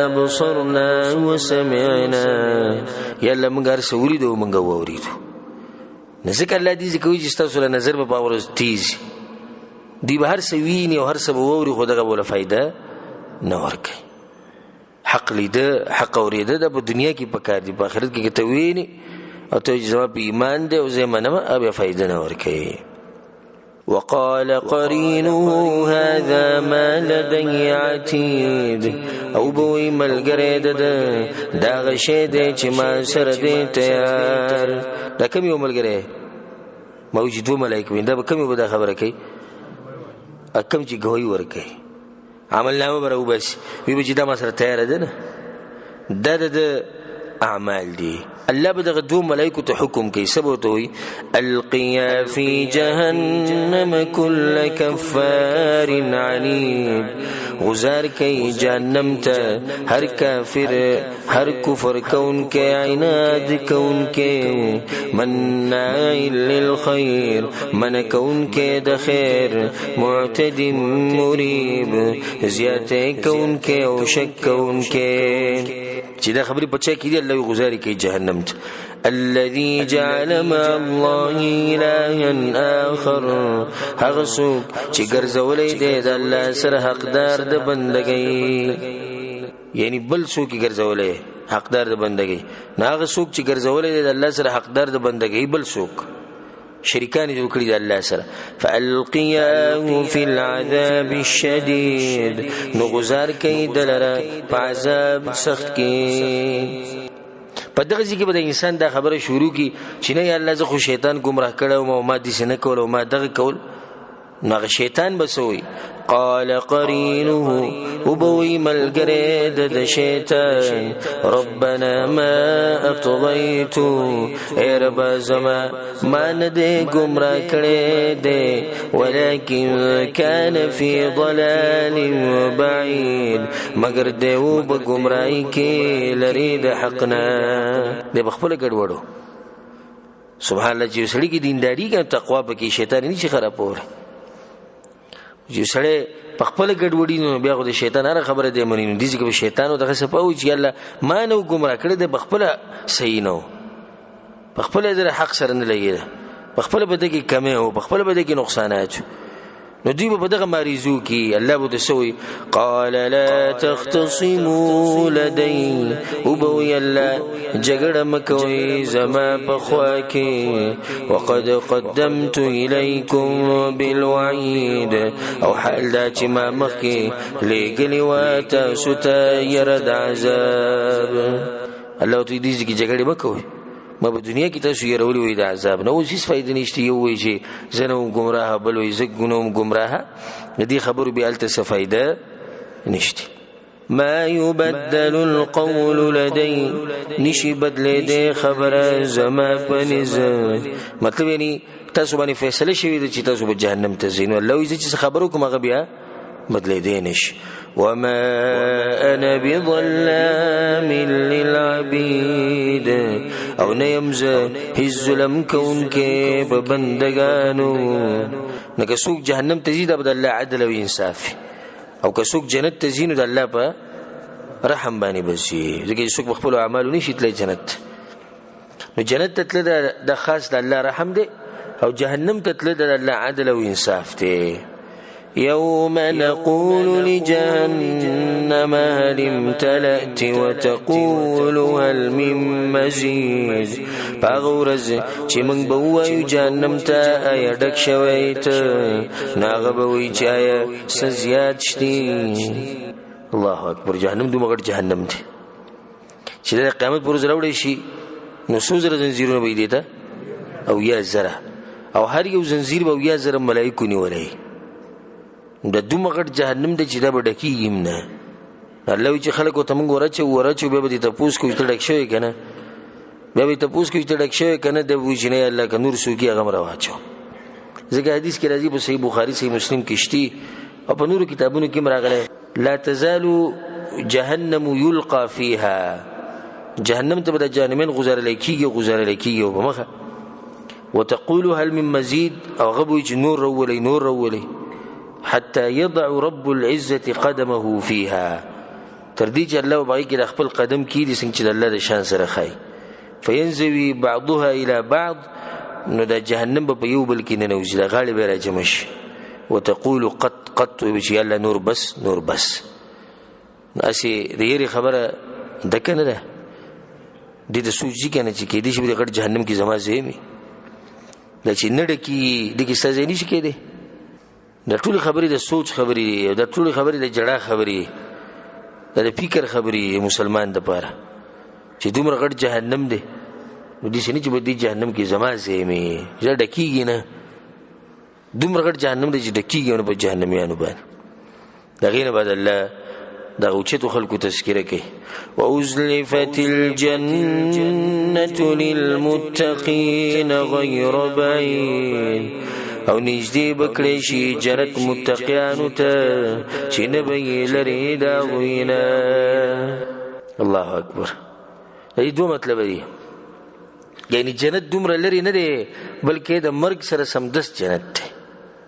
ابصرنا وسمعنا، یا الله موږ هر څه ولیدو او موږ واورېدو. نو ځکه الله دې ځکه وایي چې ستاسو له نظر به په ورځ تیز دوی به هر څه ویني او هر څه به واوري، خو دغه به له فایده نه ورکوي. حق لیده حق اورېده دا په دنیا کې پکار دي، په آخرت کې که ته وینې او ته چې زما په ایمان دی او زه یې منم، هغه بیا فایده نه ورکوي. وقال قرينه هذا ما لدي عتيد، او بوي ملګری د ده دا هغه شی دی چې ما سره دی تیار. دا کوم یو ملګری؟ ما وایي چې دوه ملایکې وي، دا به کوم یو به دا خبره کوي؟ کوم چې ګواهي ورکوي، عملنامه به راوباسي، وایي به چې دا ما سره تیاره ده نه، دا د ده اعمال دي. الله به دغه دوو ملایکو ته حکم کوي، څه به ورته وایي؟ القیا فی جهنم کل کفار عنید، غزار کوي جهنم ته هر کافر، هر کفر کوونکی، عناد کوونکی، مناع للخیر، منع کوونکی د خیر، معتد مریب، زیاتی کوونکی او شک کوونکی. چې دا خبرې په چا کې دي؟ الله یې غزاري کوي جهنم ته. الذي جعل مع الله إلها آخر، هغه څوک چې ګرځولی دی د الله سره حقدار د بندګۍ، یعنی بل څوک یې ګرځولی حقدار د بندګۍ. نو هغه څوک چې ګرځولی دی د الله سره حقدار د بندګۍ، بل څوک شریکان جوړ کړي د الله سره. فألقیاه فی العذاب الشدید، نو غزار کوي ده لره په عذاب سخت کې. په دغه ځای کې به د انسان دا خبره شروع کړي چې نه یا الله زه خو شیطان ګمراه کړی وم او ما داسې نه کول او ما دغه کول. نو هغه شیطان به څه وایي؟ قال قرینه، وبه وایي ملګری د ده شیطان، ربنا ما اطغیتو، ای ربه زما ما نه دی ګمراه کړی دی، ولکن کان فی ضلال بعید، مګر دی و په ګمراهۍ کې لرې د حق نه، دی په خپله ګډوډو. سبحان الله، چې یو سړي کې دینداري که تقوا پکې شیطان یې نشي خرابولی. چې سړی په خپله ګډوډي نو بیا خو د شیطان هره خبره دی مني. نو دې ځای کې به شیطان ورته ښه صفا وایي چې الله ما نه و ګمراه کړی دی، په خپله صحیح نه و، په خپله یې د حق سره نه لګېده، په خپله به ده کې کمی و، په خپله به ده کې نقصانات. نو دوی به په دغه مریضو کې الله به ورته څه وایي؟ قال لا تختصموا لدی، وبه وایي الله جګړه مه کوئ زما په خوا کې، وقد قدمت الیکم بالوعید، او حال دا چې ما مخکې لېږلي وه تاسو ته یره د عذاب. الله ورته دې ځای کې جګړې مه کوئ، ما په دنیا کې تاسو یرولي وئ د عذاب نه، اوس هېڅ فایده نشته. یو وایي چې زه نه وم ګمراه، بل وایي زه نه وم ګمراه، د دې خبرو بیا هلته څه فایده نشته. ما يبدل القول لدي، نشي بدلېدی خبره زما په نزد. مطلب یعنی تاسو باندې فیصله شوې ده چې تاسو به جهنم ته ځئ، نو الله وایي زه چې څه خبره وکړم هغه بیا بدلېدی نشي. وما أنا بظلام للعبيد، او نه یم زه هېڅ ظلم کوونکی په بندګانو. نو که څوک جهنم ته ځي دا به د الله عدل او انصاف وي، او که څوک جنت ته ځي نو د الله په رحم باندې به ځي، ځکه چې څوک په خپلو اعمالو نشي تللی جنت ته. نو جنت ته تللی دا خاص د الله رحم دی، او جهنم ته تللی د الله عدل او انصاف دی. يوم نقول لجهنم هل امتلأت وتقول هل من مزيد. په هغه ورځ چې موږ به ووایو جهنم ته آیا ډک شوی ته، نو هغه به وایي چې آیا څه زیات شتي. الله اکبر، جهنم دومره غټ جهنم دی چې د قیامت پر ورځ راوړی شي نو څو زره زنځیرونه به یې دی ته؟ 70,000، او هر یو زنځیر به 70,000 ملایکو نیولی. د دومره غټ جهنم دی چې دا به ډکېږي هم نه. الله وایي چې خلکو ته موږ ورچو ورچو، بیا به دې تپوس کوي ته ډک شوی که نه، بیا به یې تپوس کوي چې ته ډک شوی که نه، دی به وایي چې نه یا الله که نور څوک یې هغه هم راواچو. ځکه حدیث کې راځي په صحیح بخاري صحیح مسلم کې شتي او په نورو کتابونو کې هم راغلی، لا تزال جهنم یلقى فیها، جهنم ته به د جهنمین غزارلی کېږي غزارلی کېږي او په مخه. وتقول هل من مزید، او هغه به وایي چې نور راولئ نور راولئ، حتى يضع رب العزة قدمه فيها، تر دې چې الله به هغې کې د خپل قدم کېږدي څنګه چې د الله د شان سره ښایي. فينزوي بعضها إلى بعض، نو دا جهنم به په یو بل کې ننوځي، دا غاړې به یې راجمع شي. وتقول قط قط، وایي چې الله نور بس نور بس. نو هسې د یرې خبره ده که نه ده؟ دې ته سوچ ځي که نه چې کېدای شي په دې غټ جهنم کې زما ځای وي، دا چې نه ډکېږي دې کې ستا ځای نه شي کېدی. دا ټولې خبرې د سوچ خبرې دي، او دا ټولې خبرې د جړا خبرې دي، دا د فکر خبرې دي مسلمان دپاره چې دومره غټ جهنم دی، نو داسې نه چې په دې جهنم کې زما ځای مې زه ډکېږي نه، دومره غټ جهنم دی چې ډکېږي نه په جهنمیانو باندې. د هغې نه بعد الله دغه اوچتو خلکو تذکره کوي، وأزلفت الجنة للمتقين غير بعيد، او نږدې به کړی شي جنت متقیانو ته چې نه به یې لرې د هغوی نه. الله اکبر. د دې دوه مطلبه دي، یعنی جنت دومره لرې نه دی بلکې د مرګ سره سمدست جنت دی.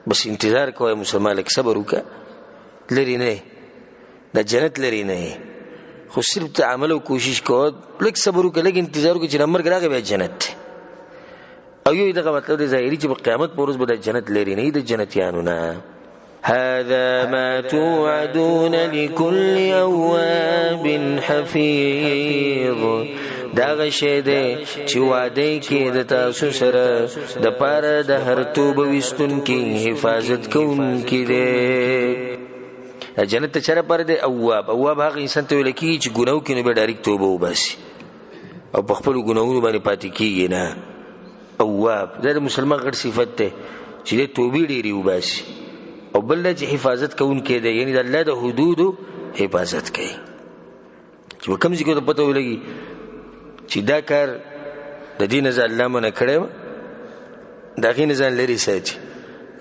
بس انتظار کوی مسلمان، لږ صبر وکړه، لرې نه دی دا جنت، لرې نه دی، خو صرف ته عمل او کوشش کوه، لږ صبر وکړه، لږ انتظار وکړه چې د مرګ راغی بیا جنت دی. او یو دغه مطلب دی ظاهري چې په قیامت په ورځ به د جنت لرې نه وي د جنتیانو نه. هذا ما توعدون لكل أواب حفيظ، دا هغه شی دی چې وعده یې کې د تاسو سره دپاره د هر توبه ویستونکي حفاظت کوونکی دی. جنت ته چا لپاره دی؟ اواب. اواب هغه انسان ته ویل کېږي چې ګناه وکړي نو بیا ډایرکټ توبه وباسي او په خپلو ګناهونو باندې پاتې کېږي نه. اواب دا د مسلمان غټ صفت دی چې دی توبې ډېرې وباسي، او بل دا چې حفاظت کوونکی دی، یعنې د الله د حدودو حفاظت کوي، چې په کوم ځای کې ورته پته ولګي چې دا کار د دې نه ځان الله منع کړی وه، د هغې نه ځان لرې ساتي،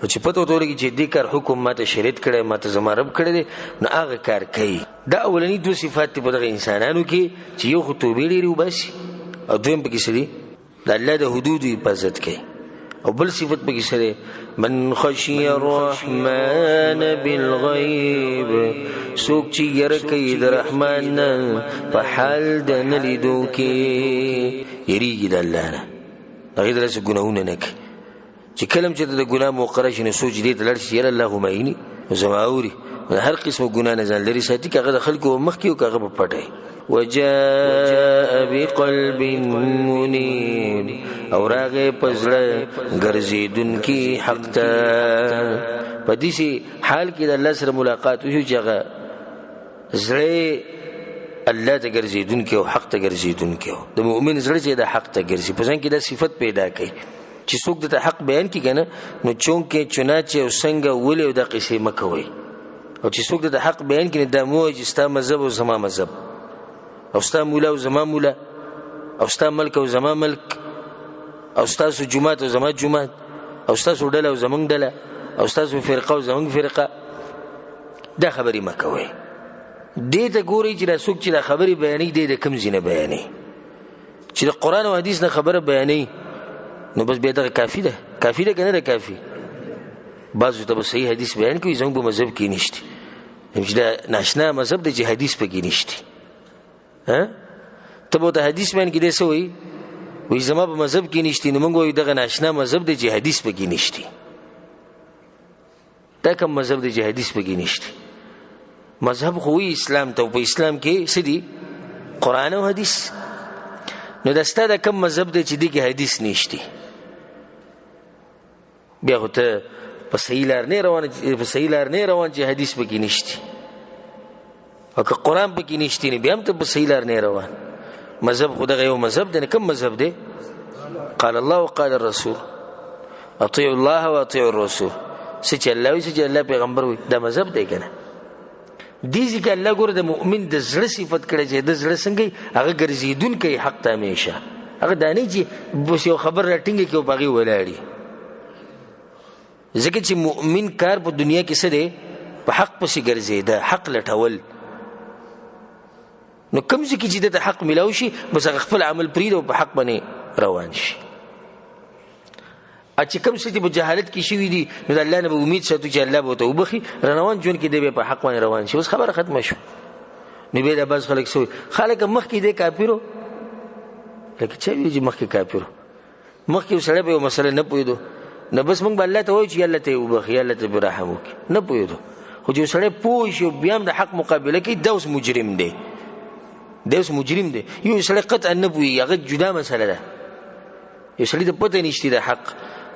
او چې پته ورته ولګي چې دې کار حکم ماته شریعت کړی، ماته زما رب کړی دی، نو هغه کار کوي. دا اولني دوه صفات دي په دغه انسانانو کې چې یو خو توبې ډېرې وباسي او دویم پکې څه دي؟ د الله د حدودو حفاظت کوي. او بل صفت پکې څه دی؟ من خشي الرحمن بالغیب، څوک چې یره کوي د رحمان نه په حال د نه لیدو کې، یریږي د الله نه، هغې داسې ګناهونه نه کوي. چې کله هم چېرته د ګناه موقع راشي نو سوچ دې ته لاړ شي چې یاره الله خو ما ویني، زما اوري. هر قسم ګناه نه ځان لرې ساتي، که هغه د خلکو په مخکې او که هغه په پټه وي. وجاء بقلب منیب، او راغی په زړه ګرځېدونکي حق ته. په داسې حال کې د الله سره ملاقات وشو چې هغه زړه الله ته ګرځېدونکی او حق ته ګرځېدونکی. د مؤمن زړه چې د حق ته ګرځي، په ځان کې دا صفت پیدا کوي چې څوک درته حق بیان کړي که نه، نو چونکې چناچې او څنګه ولې او دا قصې مه کوئ. او چې څوک درته حق بیان کړي، دا مه وایئ چې ستا مذهب او زما مذهب، او ستا مولا او زما مولا، او ستا ملک او زما ملک، او ستاسو جومات او زما جومات، او ستاسو ډله او زمونږ ډله، او ستاسو فرقه او زمونږ فرقه. دا خبرې مه کوئ. دې ته ګورئ چې دا څوک چې دا خبرې بیانوي، دې د کوم ځای نه بیانوي. چې د قرآن او حدیث نه خبره بیانوي نو بس بیا دغه کافي ده. کافي ده که نه ده کافي؟ بعضو ته به صحیح حدیث بیان کوي، زموږ په مذهب کې نشته، چې دا ناشنا مذهب دی چې حدیث پکې نشته. ته به ورته حدیث بیان کړي، دی څه وایي؟ وایي زما په مذهب کې نشته. نو موږ وایو دغه ناشنا مذهب دی چې حدیث پکې نشته. دا کوم مذهب دی چې حدیث پکې نشته؟ مذهب خو وایي اسلام ته، په اسلام کې څه دي؟ قرآن او حدیث. نو دا ستا د کوم مذهب دی چې دې کې حدیث نشته؟ بیا خو ته په صحیح لار نه روان، په صحیح لار نه روان چې حدیث پکې نشته، او که قرآن پکې نشته، نو بیا هم ته په صحیح لار نه روان. مذهب خو دغه یو مذهب دی. کوم مذهب دی؟ قال الله وقال الرسول، اطیعوا الله واطیعوا الرسول. څه چې الله وایي، څه چې الله پیغمبر وایي، دا مذهب دی که نه؟ دې ځای کې الله ګوره د مؤمن د زړه صفت کړی چې د زړه څنګه وي، هغه ګرځېدونکی حق ته همیشه. هغه دا نه چې بس یو خبر راټینګه کړي او په هغې ولاړ وي. ځکه چې مؤمن کار په دنیا کې څه دی؟ په حق پسې ګرځېده، حق لټول. نو کوم ځای کې چې ده ته حق میلاو شي، بس هغه خپل عمل پرېږدي او په حق باندې روان شي. چې کوم څه چې په جهالت کې شوي دي، نو د الله نه به امید ساتو چې الله به ورته وبخښي. روان ژوند کې دی به په حق باندې روان شي. اوس خبره ختمه شوه. نو بیا دا بعض خلک څه وایي؟ خلک مخکې دی کافرو، لکه چا ویلي چې مخکې کافرو، مخکې یو سړی په یوه مسله نه پوهېدو، نو بس موږ به الله ته وایو چې الله ته یې وبخښي، الله ته یې رحم وکړي. نه پوهېدو، خو چې یو سړی پوه شي او بیا هم د حق مقابله کوي، دا اوس مجرم دی، دا اوس مجرم دی. یو سړی قطعا نه پوهېږي، هغه جدا مسله ده. یو سړي ته پته نشته د حق،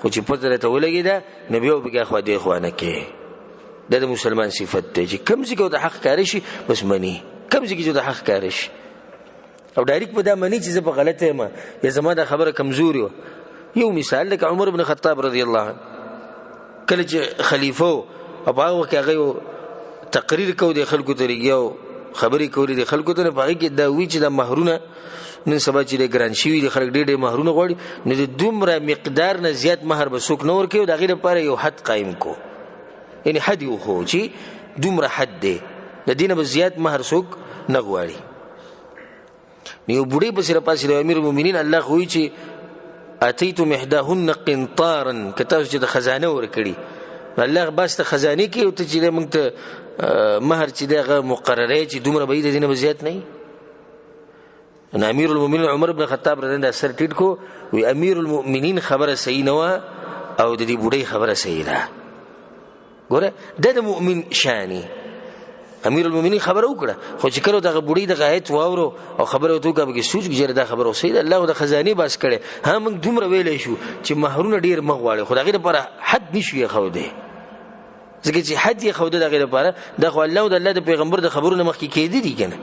خو چې پته راته ولګېده نو بیا پکې اخوا دې خوا نه کوي. دا د مسلمان صفت دی چې کوم ځای کې د حق ښکاره شي بس مني، کوم ځای کې چې د حق ښکاره شي او ډایرک به دا مني چې زه په غلطه یم یا زما دا خبره کمزوري وه. یو مثال لکه عمر بن خطاب رضی الله عنه، کله چې خلیفه و او په هغه وخت کې هغه یو تقریر کو د خلکو ته لګیا و، خبرې کولې د خلکو ته، په هغې کې دا وي چې دا مهرونه نن سبا چې ډېر ګران شوي دي، خلک ډېر ډېر مهرونه غواړي، نو د دومره مقدار نه زیات مهر به څوک نه ورکوي، او د هغې لپاره یو حد قایم کو، یعنې حد یې وښوو چې دومره حد دی، د دې نه به زیات مهر څوک نه غواړي. نو یو بوډۍ پسې راپاڅېده، امیر المؤمنین الله خو وایي چې اتیتم احداهن قنطارا، که تاسو چې د خزانه ورکړي، نو الله باس ته خزانې کوي، او ته چې دی موږ ته مهر چې دی هغه مقرره چې دومره به یې د دې نه به زیات نه وي. نو امیر المؤمنین عمر بن خطاب رضی الله عنه سر ټیټ کو، وی امیر المؤمنین خبره صحیح نه وه او د دې بوډۍ خبره صحیح ده. ګوره دا د مؤمن شاني، امیر المؤمنین خبره وکړه، خو چې کله دغه بوډۍ دغه آیت واورو او خبره ورته وکړه، پکې سوچ کړي چې دا خبره صحیح ده، الله خو د خزانې باس کړی، ها موږ دومره ویلی شو چې مهرونه ډېر مه غواړئ، خو د هغې لپاره حد نشو ایښودی، ځکه چې حد یې ښوده د هغې لپاره، دا خو الله او د الله د پیغمبر د خبرو نه مخکې کېدی دي که نه.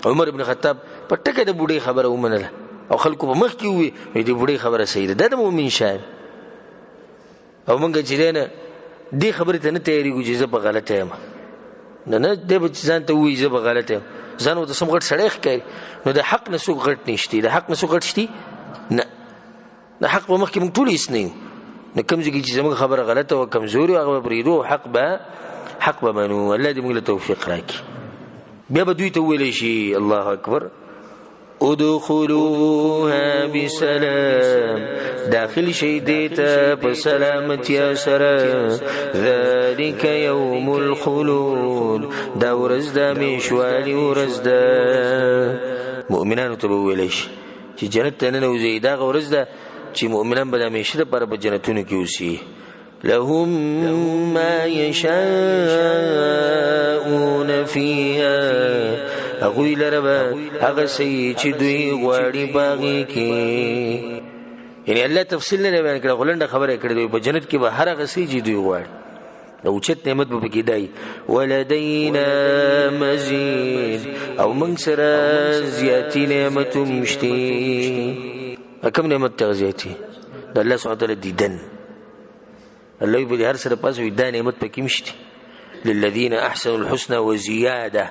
عمر بن خطاب په ټکه د بوډۍ خبره ومنله او خلکو په مخ کې وویل د بوډۍ خبره صحیح ده، دا د مؤمن شان. او موږ چې دی نه دې خبرې ته نه تیارېږو چې زه په غلطه یم، نه نه، دی به چې ځان ته ووایي زه په غلطه یم، ځان ورته سم غټ سړی ښکاري. نو د حق نه څوک غټ نشتي، د حق نه څوک غټ شتي نه، د حق په مخ کې موږ ټول هېڅ نه یو. نو کوم ځای کې چې زموږ خبره غلطه وه کمزوري وه، هغه به پرېږدو او حق به منو. الله دې موږ له توفیق راکړي. بیا به دوی ته وویلی شي الله اکبر، ادخلوها بسلام، داخل شي دې ته په سلامتیا سره. ذلک یوم الخلود، دا ورځ د همیشوالي ورځ ده. مؤمنانو ته به وویلی شي چې جنت ته ننوځئ، دا هغه ورځ ده چې مؤمنان به د همیشه لپاره په جنتونو کې اوسي. لهم ما یشاءون فیها، هغوی لره به هغه څه چې دوی غواړي په هغې کې. یعنې الله تفصیل نه دی بیان کړی، خو لنډه خبره یې کړې ده، په جنت کې به هر هغه څه چې دوی غواړي، اوچت نعمت به پکې دی. ولدینا مزید، او موږ سره زیاتي نعمت هم شته. کوم نعمت ته زیاتي؟ د الله سبحانه وتعالی دیدن. الله یې په دې هر څه د پاسه وایي دا نعمت پکې هم شته. للذین احسنوا الحسنى وزیاده،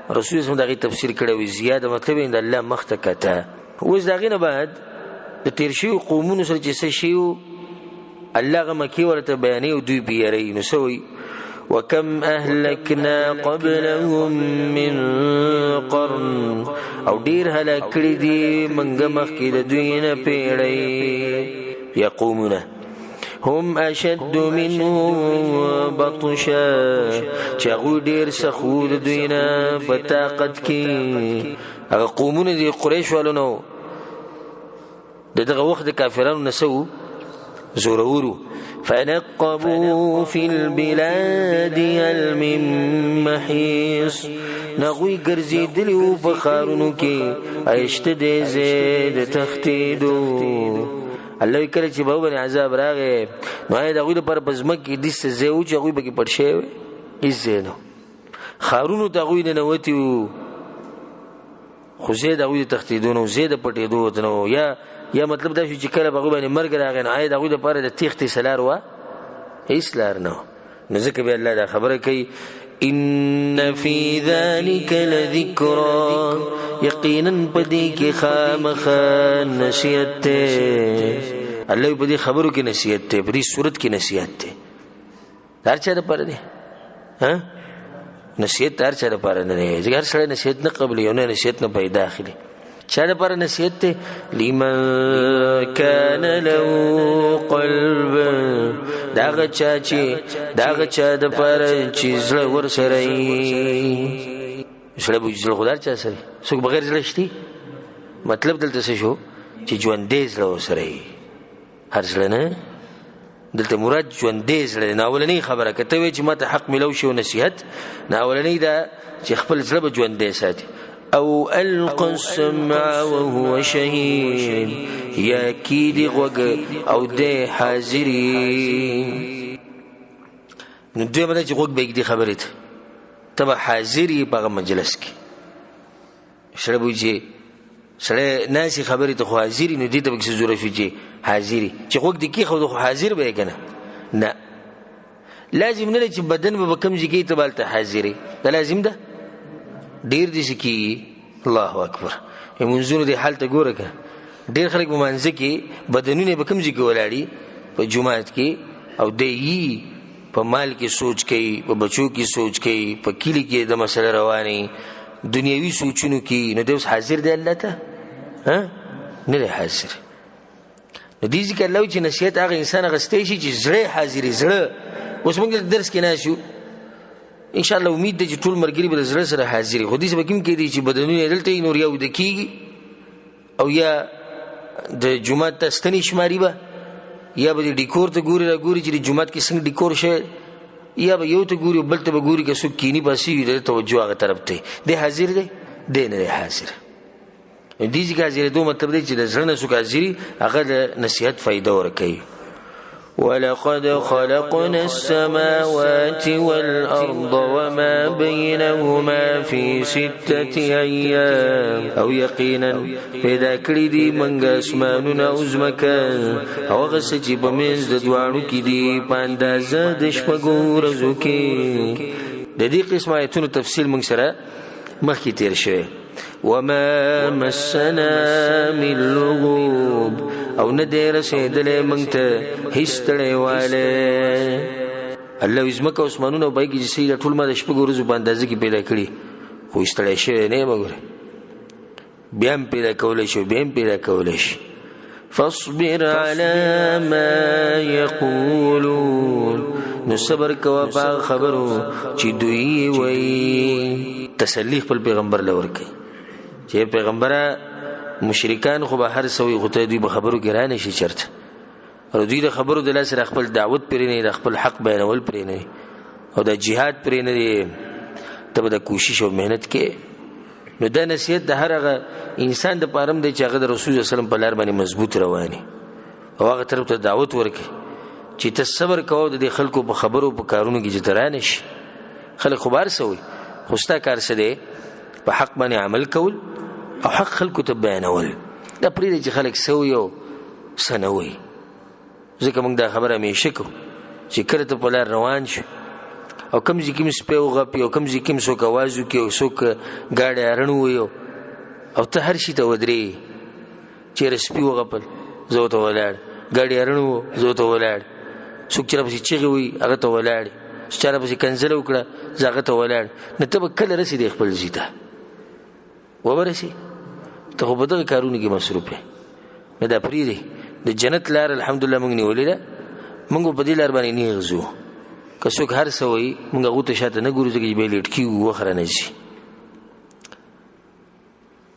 رسول الله د هغې تفسیر کړی وایي زیاده مطلب یې د الله مخ ته کته. اوس د هغې نه بعد د تېر شویو قومونو سره چې څه شوي وو، الله هغه مکې ورته بیانوي او دوی پرې یروي. نو څه وایي؟ وکم اهلکنا قبلهم من قرن، او ډېر هلاک کړي دي موږ مخکې د دوی نه پېړۍ. یا قومونه هم اشد منهم بطشا، چې هغوی ډېر سخت وو د دوی نه په طاقت کې. هغه قومونه دي قریش والو نه وو، د دغه وخت د کافرانو نه څه وو؟ زورور وو. فنقبوا في البلاد هل من محیص، هغوی ګرځېدلي وو په ښارونو کې، آیا شته دی ځای د تښتېدو؟ الله وایي کله چې به باندې عذاب راغی، نو آیا د هغوی لپاره په ځمکه کې داسې ځای و چې هغوی پکې پټ شوی وی؟ هېڅ ځای نه. ښارونو ته هغوی ننوتي وو، خو ځای د هغوی د تښتېدو نه و، ځای د پټېدو ورته نه و. یا مطلب دا شو چې کله به هغوی باندې مرګ راغی، نو آیا د هغوی دپاره د تېښتې څه لار وه؟ هېڅ لار نه وه. نو ځکه بیا الله دا خبره کوي، ان فی ذلک لذکرا، یقینا په دې کې خامخا نصیحت دی. الله په دې خبرو کې نصیحت دی، په دې صورت کې نصیحت دی. هر چا دپاره دی ها نصیحت، هر چا دپاره نه دی، ځکه هر سړی نصیحت نه قبلوي او نه نصیحت نه پیدا اخلي. چا دپاره نصیحت دی؟ لمن کان له قلب، د هغه چا چې د هغه چا دپاره چې زړه ورسره وي. زړه به زړه خو د هر چا سره وي، څوک بغیر زړه شتي؟ مطلب دلته څه شو؟ چې ژوندی زړه ورسره وي، هر زړه نه، دلته مراد ژوندی زړه دی. نو اولنۍ خبره که ته وایې چې ما ته حق میلاو شي او نصیحت، نو اولنۍ دا چې خپل زړه به ژوندی ساتي. او القى السمع وهو شهید، یا کیدی غوږ او دی حاضري. نو دویمه دا چې غوږ به ږدي خبرې ته، ته به حاضر یې په هغه مجلس کې. سړی به وایي چې سړی ناستې خبرې ته خو حاضر یې، نو دې ته به کیسه ضرورت شي چې حاضر یې، چې غوږ دې کېښود خو حاضر به یې که نه؟ نه، لازم نه ده چې بدن به په کوم ځای کې ته به هلته حاضر یې، دا لازم ده؟ ډېر داسې کېږي. الله اکبر، لمونځونو دې حال ته ګوره که ډېر خلک په مانځه کې بدنونه یې په کوم ځای کې ولاړي؟ په جومات کې، او دی یي په مال کې سوچ کوي، په بچو کې سوچ کوي، په کلي کې د مسله روانې دنیوي سوچونو کې، نو دی اوس حاضر دی الله ته؟ ها؟ نه دی حاضر. نو دې ځکه الله وایي چې نصیحت هغه انسان اخیستی شي چې زړه یې حاضر وي. زړه اوس موږ دلته درس کې ناست یو، ان شاء الله امید دی چې ټول ملګري به د زړه سره حاضر وي، خو داسې به کوم کېدی چې بدنونه یې دلته وي، نور یا ویده کېږي او یا د جومات ته ستنې شماري به، یا به د ډیکور ته ګوري را ګوري چې د جومات کې څنګه ډیکور شوی، یا به یو ته ګوري او بل ته به ګوري که څوک کیني پاسې وي، د ده توجه هغه طرف ته وي. دی حاضر دی؟ دی نه دی حاضر. نو دې ځای کې حاضرېدو مطلب دی چې د زړه نه څوک حاضر وي، هغه د نصیحت فایده ورکوي. ولقد خلقنا السماوات والأرض وما بينهما في ستة أيام، او یقینا پیدا کړي دي موږ اسمانونه او ځمکه او هغه څه چې په منځ د دواړو کې دي په اندازه د شپږو ورځو کې. د دې قسم آیتونو تفصیل موږ سره مخکې تېر شوی. وما مسنا من لغوب، او نه دی رسېدلی موږ ته هېڅ ستړیوالی. الله وایي ځمکه او اسمانونه او په هغې کې چې څه دي دا ټول ما د شپږو ورځو په اندازه کې پیدا کړي، خو ستړی شوی نه یم، وګوره بیا هم پیدا کولی شي، بیا هم پیدا کولی شي. فاصبر على ما يقولون، نو صبر کوه په هغه خبرو چې دوی وایي. تسلي خپل پیغمبر له ورکوي چې پیغمبره مشرکان خو به هر څه وایي، خو ته دوی په خبرو کې رانه شي چېرته. او دوی د خبرو د لاسه خپل دعوت پرې نه، د خپل حق بیانول پرې نه، او د جهاد پرې نه دی. ته به د کوشش او محنت کې. نو دا نصیحت د هر هغه انسان دپاره هم دی چې هغه د رسول صلی الله علیه وسلم په لار باندې مضبوط روان او هغه طرف ته دعوت ورکړي چې ته صبر کوه د دې خلکو په خبرو په کارونو کې چې ته رانه شي. خلک خو به هر څه وایي، خو ستا کار څه دی؟ په حق باندې عمل کول او حق خلکو ته بیانول. دا پرېږده چې خلک څه وایي او څه نه وایي، ځکه موږ دا خبره همیشه کوو چې کله ته په لار روان شو او کوم ځای کې مې سپی وغپي او کوم ځای کې مې څوک اواز وکړي او څوک ګاډی هارن ووایي او ته هر شي ته ودرېږي، چېرې سپي وغپل زه ورته ولاړ، ګاډی هارن وو زه ورته ولاړ، څوک چې راپسې چیغې وایي هغه ته ولاړ، چې چا راپسې کنځله وکړه زه هغه ته ولاړ، نو ته به کله رسېدې خپل ځای ته؟ وبه رسې؟ ته خو په دغه کارونو کې مصروف یې. نو دا پرېږدي. د جنت لار الحمدلله موږ نیولې ده، موږ په دې لار باندې نیغ ځو. که څوک هر څه وایي موږ هغو ته شاته نه ګورو، ځکه چې بیا لیټ کېږو، وخت رانه ځي.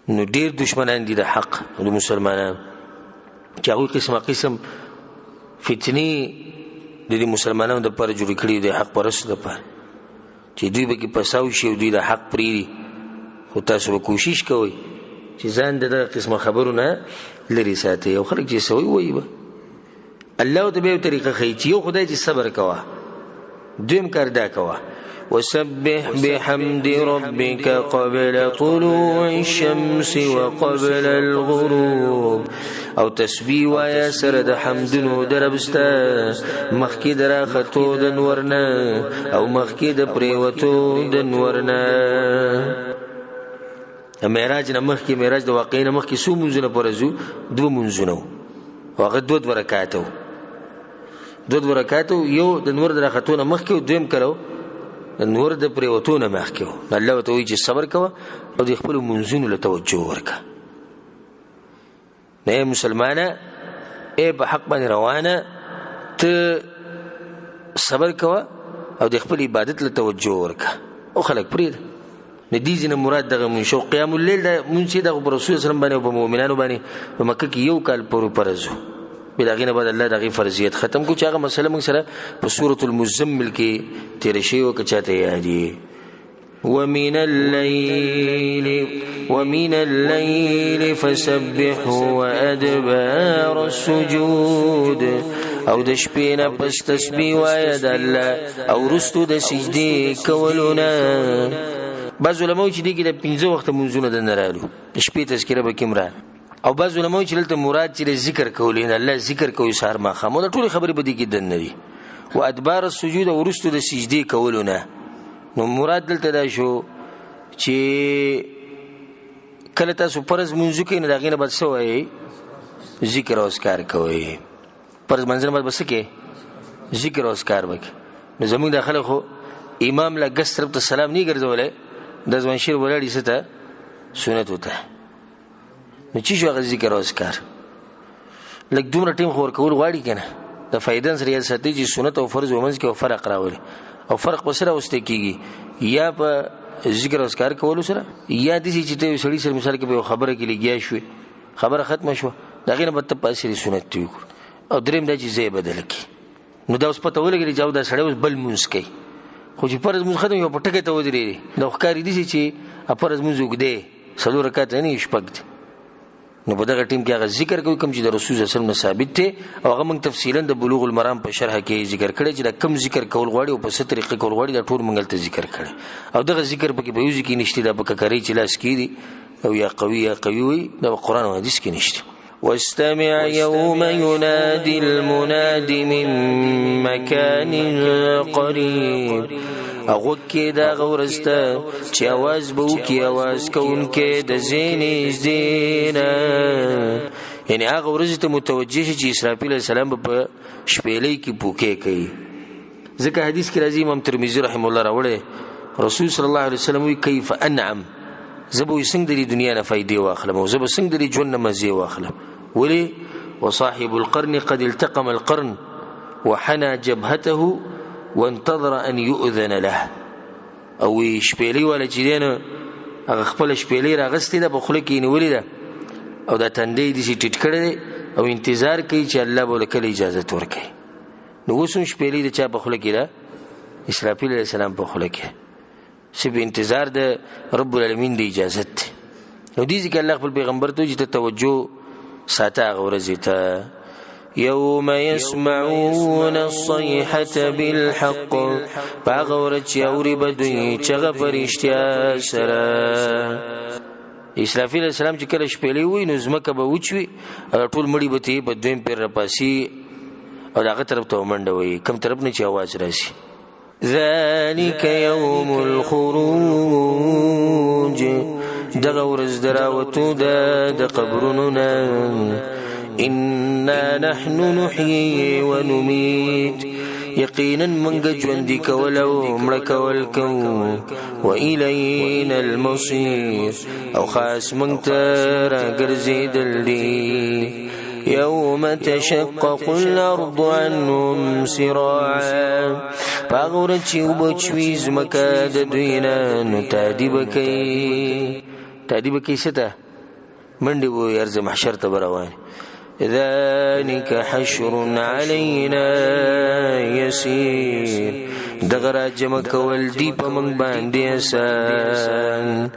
نو ډېر دشمنان دي د حق د مسلمانانو چې هغوی قسمه قسم فتنې د دې مسلمانانو دپاره جوړې کړي دي، حق پرستو دپاره، چې دوی به کې پساو شي او دوی د حق پرېږدي. خو تاسو به کوشش کوئ چې ځان د دغه قسمه خبرو نه لرې ساتئ. او خلک چې څه وایي وایي به. الله ورته بیا یو طریقه ښیي چې یو خدای چې صبر کوه، دویم کار دا کوه، وسبح بحمد ربك قبل طلوع الشمس وقبل الغروب. او تسبیح وایا سره د حمدونو د رب ستا مخکې د راختو د نور نه او مخکې د پرېوتو د نور نه. معراج نه مخکې، معراج د واقعې نه مخکې څو مونځونه فرض وو؟ دوه مونځونه وو، او هغه دوه دوه رکعته وو. دوه دوه رکعته وو، یو د نور د راختو نه مخکې و، دویم کله و؟ د نور د پرېوتو نه مخکې و. نو الله ورته وایي چې صبر کوه او د خپلو مونځونو له توجه ورکړه. نو ای مسلمانه، ای په حق باندې روانه، ته صبر کوه او د خپل عبادت له توجه ورکړه او خلک پرېږده. نو دې ځینې مراد دغه مونځ شو. قیام اللیل دا مونځ چې دغه پر رسول صلی الله علیه وسلم باندې او په مؤمنانو باندې په مکه کې یو کال پورې فرض و. بیا د هغې نه بعد الله د هغې فرضیت ختم کړو، چې هغه مسله موږ سره په سورة المزمل کې تېره شوې وه، که چاته یاد یې. ومن الليل فسبحه وأدبار السجود. او د شپې نه پس تسبیح وایه د الله او وروستو د سجدې کولو نه. بعض علماو چې دې کې د پنځه وخته مونځونه دننه رالو، د شپې تذکره به کې هم راغله. او بعض علماو چې دلته مراد چې د ذکر کول، یعنې الله ذکر کوي سهار ماښام، دا ټولې خبرې په دې کې دننه دي. و ادبار السجود او وروستو د سجدې کولو نه. نو مراد دلته دا شو چې کله تاسو فرض مونځ وکړئ نو د هغې نه بعد څه وایئ؟ ذکر او اذکار کوئ. فرض مونځ نه بعد به څه کوئ؟ ذکر او اذکار به کوئ. نو زموږ دا خلک خو امام له ګس طرف ته سلام نه ګرځولی، د ځوان شیر ولاړ یې څه ته؟ سنتو ته. نو چې شو هغه ذکر او اذکار؟ لږ دومره ټیم خو ورکول غواړي که نه؟ د فایدن سره یاد ساتئ چې سنت او فرض منځ کې یو فرق راولي، او فرق په سره راوستل کېږي یا په ذکر او اذکار کولو سره، یا داسې چې ته یو سړي سره مثال کې په یو خبره کې لګیا شوې، خبره ختمه شوه، د هغې نه به ته په اصلي سنت ته وکړو. او درېیم دا چې ځای بدل کړي. نو دا اوس پته ولګېده چې او دا سړی اوس بل مونځ کوي، خو چې فرض مونځ ختم یو په ټکه ته ودرېدې، دا خو ښکاري داسې چې فرض مونځ اوږد دی، څلور رکعته نه شپږ دی. نو په دغه ټیم کې هغه ذکر کوي کوم چې د رسول صلی الله علیه وسلم نه ثابت دی، او هغه موږ تفصیلا د بلوغ المرام په شرح کې ذکر کړی چې دا کم ذکر کول غواړي او په څه طریقې کول غواړي، دا ټول موږ هلته ذکر کړی. او دغه ذکر پکې په یو ځای کې نشته، دا په ککرۍ چې لاس کېږي او یا قوي یا قوي وي، دا په قرآن او حدیث کې نشته. واستمع يوم ينادي المناد من مكان قريب. هغه کې دا ورځ ته چې اواز به وکړي اواز کوونکی د ځای نږدې نه، یعنې هغه ورځې ته متوجه شي چې اسرافیل علیه السلام به په شپېلۍ کې پوکې کوي. ځکه حدیث کې راځي، امام ترمذي رحمه الله راوړی، رسول صلی الله علیه وسلم وایي کیف انعم، زه به څنګه د دې دنیا نه فایدې واخلم او زه به څنګه د دې ژوند نه مزې واخلم؟ ولې؟ وصاحب القرن قد التقم القرن وحنى جبهته وانتظر أن يؤذن له. او شپېلۍ والا چې دی نو هغه خپله شپېلۍ راغستې ده، په خوله کې یې نیولې ده او دا تندی یې داسې ټیټ کړی دی او انتظار کوي چې الله به ورله کله اجازت ورکوي. نو اوس هم شپېلۍ د چا په خوله کې ده؟ اسرافیل علیه السلام په خوله کې، صرف انتظار د رب العالمین د اجازت دی. نو دې ځکه الله خپل پیغمبر ته وایي چې ته توجه ساته هغه ورځې ته. یوم یسمعون الصیحة بالحق، په هغه ورځ چې اوري به دوی چغه په رښتیا سره. اسرافیل علیه السلام چې کله شپېلۍ ووایي نو ځمکه به وچوي او ټول مړي به ترې په دویم پېر راپاسي او د هغه طرف ته به منډه وهي کوم طرف نه چې اواز راشي. ذلك يوم الخروج، دغه ورځ د راوتو ده د قبرونو نه. انا نحن نحيي ونميت، یقینا موږ ژوندي کول او مړه کول کوو. وإلینا المصیر، او خاص موږ ته راګرځېدل دي. یوم تشقق الارض عنهم سراعا، په هغه ورځ چې وبچوي ځمکه د دوی نه نو تادي به کوي. تادي به کوي څه ته؟ منډې به وهي، ارض محشر ته به روان. ذلك حشر علينا يسير، دغه را جمع کول دي په موږ باندې اسان.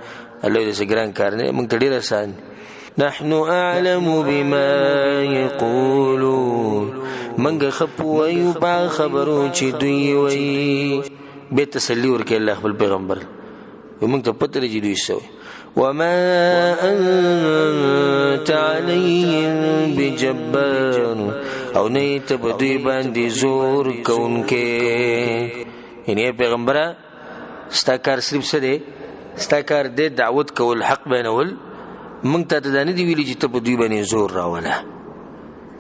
الله دې څه ګران کار نه، موږ ته ډېر اسان. نحن اعلم بما يقولون، موږ ښه پوه یو په هغه خبرو چې دوی وایي. بیا تسلي ورکوي الله خپل پیغمبر، موږ ته پته ده چې دوی څه وایي. وما أنت عليهم بجبار، او نه یې ته په دوی باندې زور کوونکی. یعنې ای پیغمبره، ستا کار صرف څه دی؟ ستا کار دی دعوت کول، حق بیانول. موږ ته دا نه دي ویلي چې ته په دوی باندې زور راوله.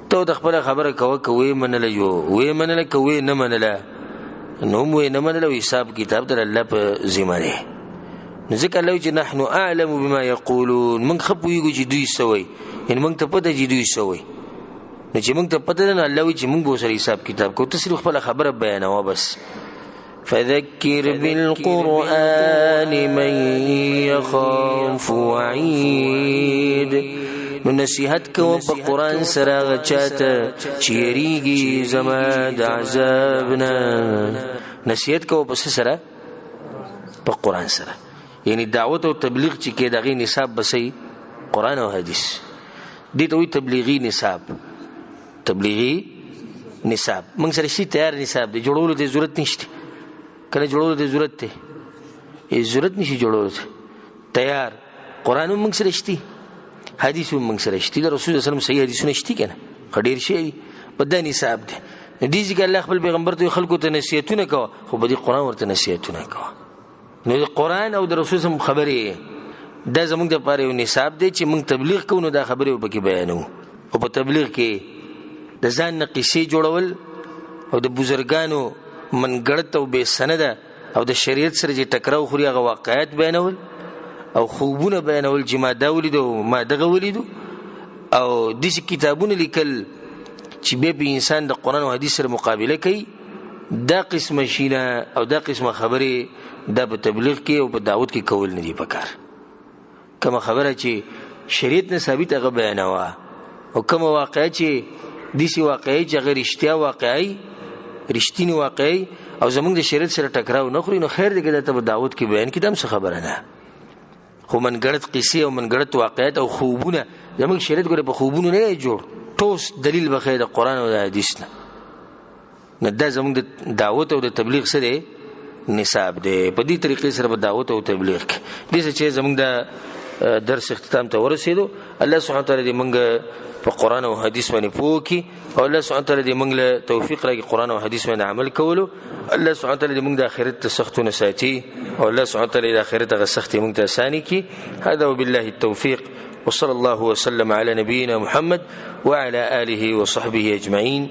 ته د خپله خبره کوه، که ویې منله یو ویې منله، که ویې نه منله نو هم ویې نه منله، او حساب کتاب در الله په ذمه دی. نو ځکه الله وایي چې نحن اعلم بما یقولون، موږ ښه پوهېږو چې دوی څه وایي، یعنې موږ ته پته چې دوی څه وایي. نو چې موږ ته پته ده نو الله وایي چې موږ به ورسره حساب کتاب کوو، ته صرف خپله خبره بیانوه بس. فذكر بالقرآن من يخاف وعيد، نو نصیحت کوه په قرآن سره هغه چاته چې یریږي زما د عذاب نه. نصیحت کوه په څه سره؟ په قرآن سره. یعنی دعوت او تبلیغ چې کې د هغې نصاب به څه وي؟ قرآن او حدیث. دې ته وایي تبلیغي نصاب. تبلیغي نصاب موږ سره شي، تیار نصاب دی، جوړولو ته ضرورت نشته. کله جوړولو ته ضرورت دی؟ ضرورت نشي جوړولو ته. تیار قرآن هم موږ سره شتي، حدیث هم موږ سره شتي، د رسول الله صلی الله علیه وسلم صحیح حدیثونه شتي که نه؟ ښه ډېر شی دي. په دا نصاب دی. دې ځکه الله خپل پیغمبر ته خلکو ته نصیحتونه کوه، خو په دې قرآن ورته نصیحتونه کوه. نو د قرآن او د رسول سم خبرې دا زموږ دپاره یو نصاب دی چې موږ تبلیغ کوو، نو دا خبرې به پکې بیانوو. او په تبلیغ کې د ځان نه قصې جوړول او د بزرګانو منګړت او بې سنده او د شریعت سره چې ټکراو خوري هغه واقعیت بیانول او خوبونه بیانول چې ما دا ولیدو ما دغه ولیدو، او داسې کتابونه لیکل چې بیا په انسان د قرآن او حدیث سره مقابله کوي. دا قسمه شینه او دا قسمه خبرې دا په تبلیغ کې او په دعوت کې کول نه دي پکار. کومه خبره چې شریعت نه ثابت هغه بیانوه، او کومه واقعه چې داسې واقعي چې هغه رښتیا واقعي رښتینې واقعي او زمونږ د شریعت سره ټکراو نه خوري، نو خیر دی که دا ته په دعوت کې بیان کړي، دا هم څه خبره نه. خو منګړت قصې او منګړت واقعیت او خوبونه زمونږ شریعت ګوره په خوبونو نه دی جوړ، ټوس دلیل به ښیي د قرآن او د حدیث نه. نو دا زمونږ د دعوت او د تبلیغ څه دی؟ نصاب دی. په دې طریقې سره په دعوت او تبلیغ کې دې څه چې زمونږ د درس اختتام ته ورسېدو. الله سبحانه وتعالی دې مونږ په قرآن او حدیث باندې پوه کړي، او الله سبحانه وتعالی دې مونږ له توفیق راکړي قرآن او حدیث باندې عمل کولو. الله سبحانه وتعالی دې مونږ د آخرت ته سختونه ساتي، او الله سبحانه وتعالی د آخرت هغه سختې مونږ ته اسانې کړي. هذا وبالله التوفیق، وصلى الله وسلم على نبينا محمد وعلى آله وصحبه أجمعين.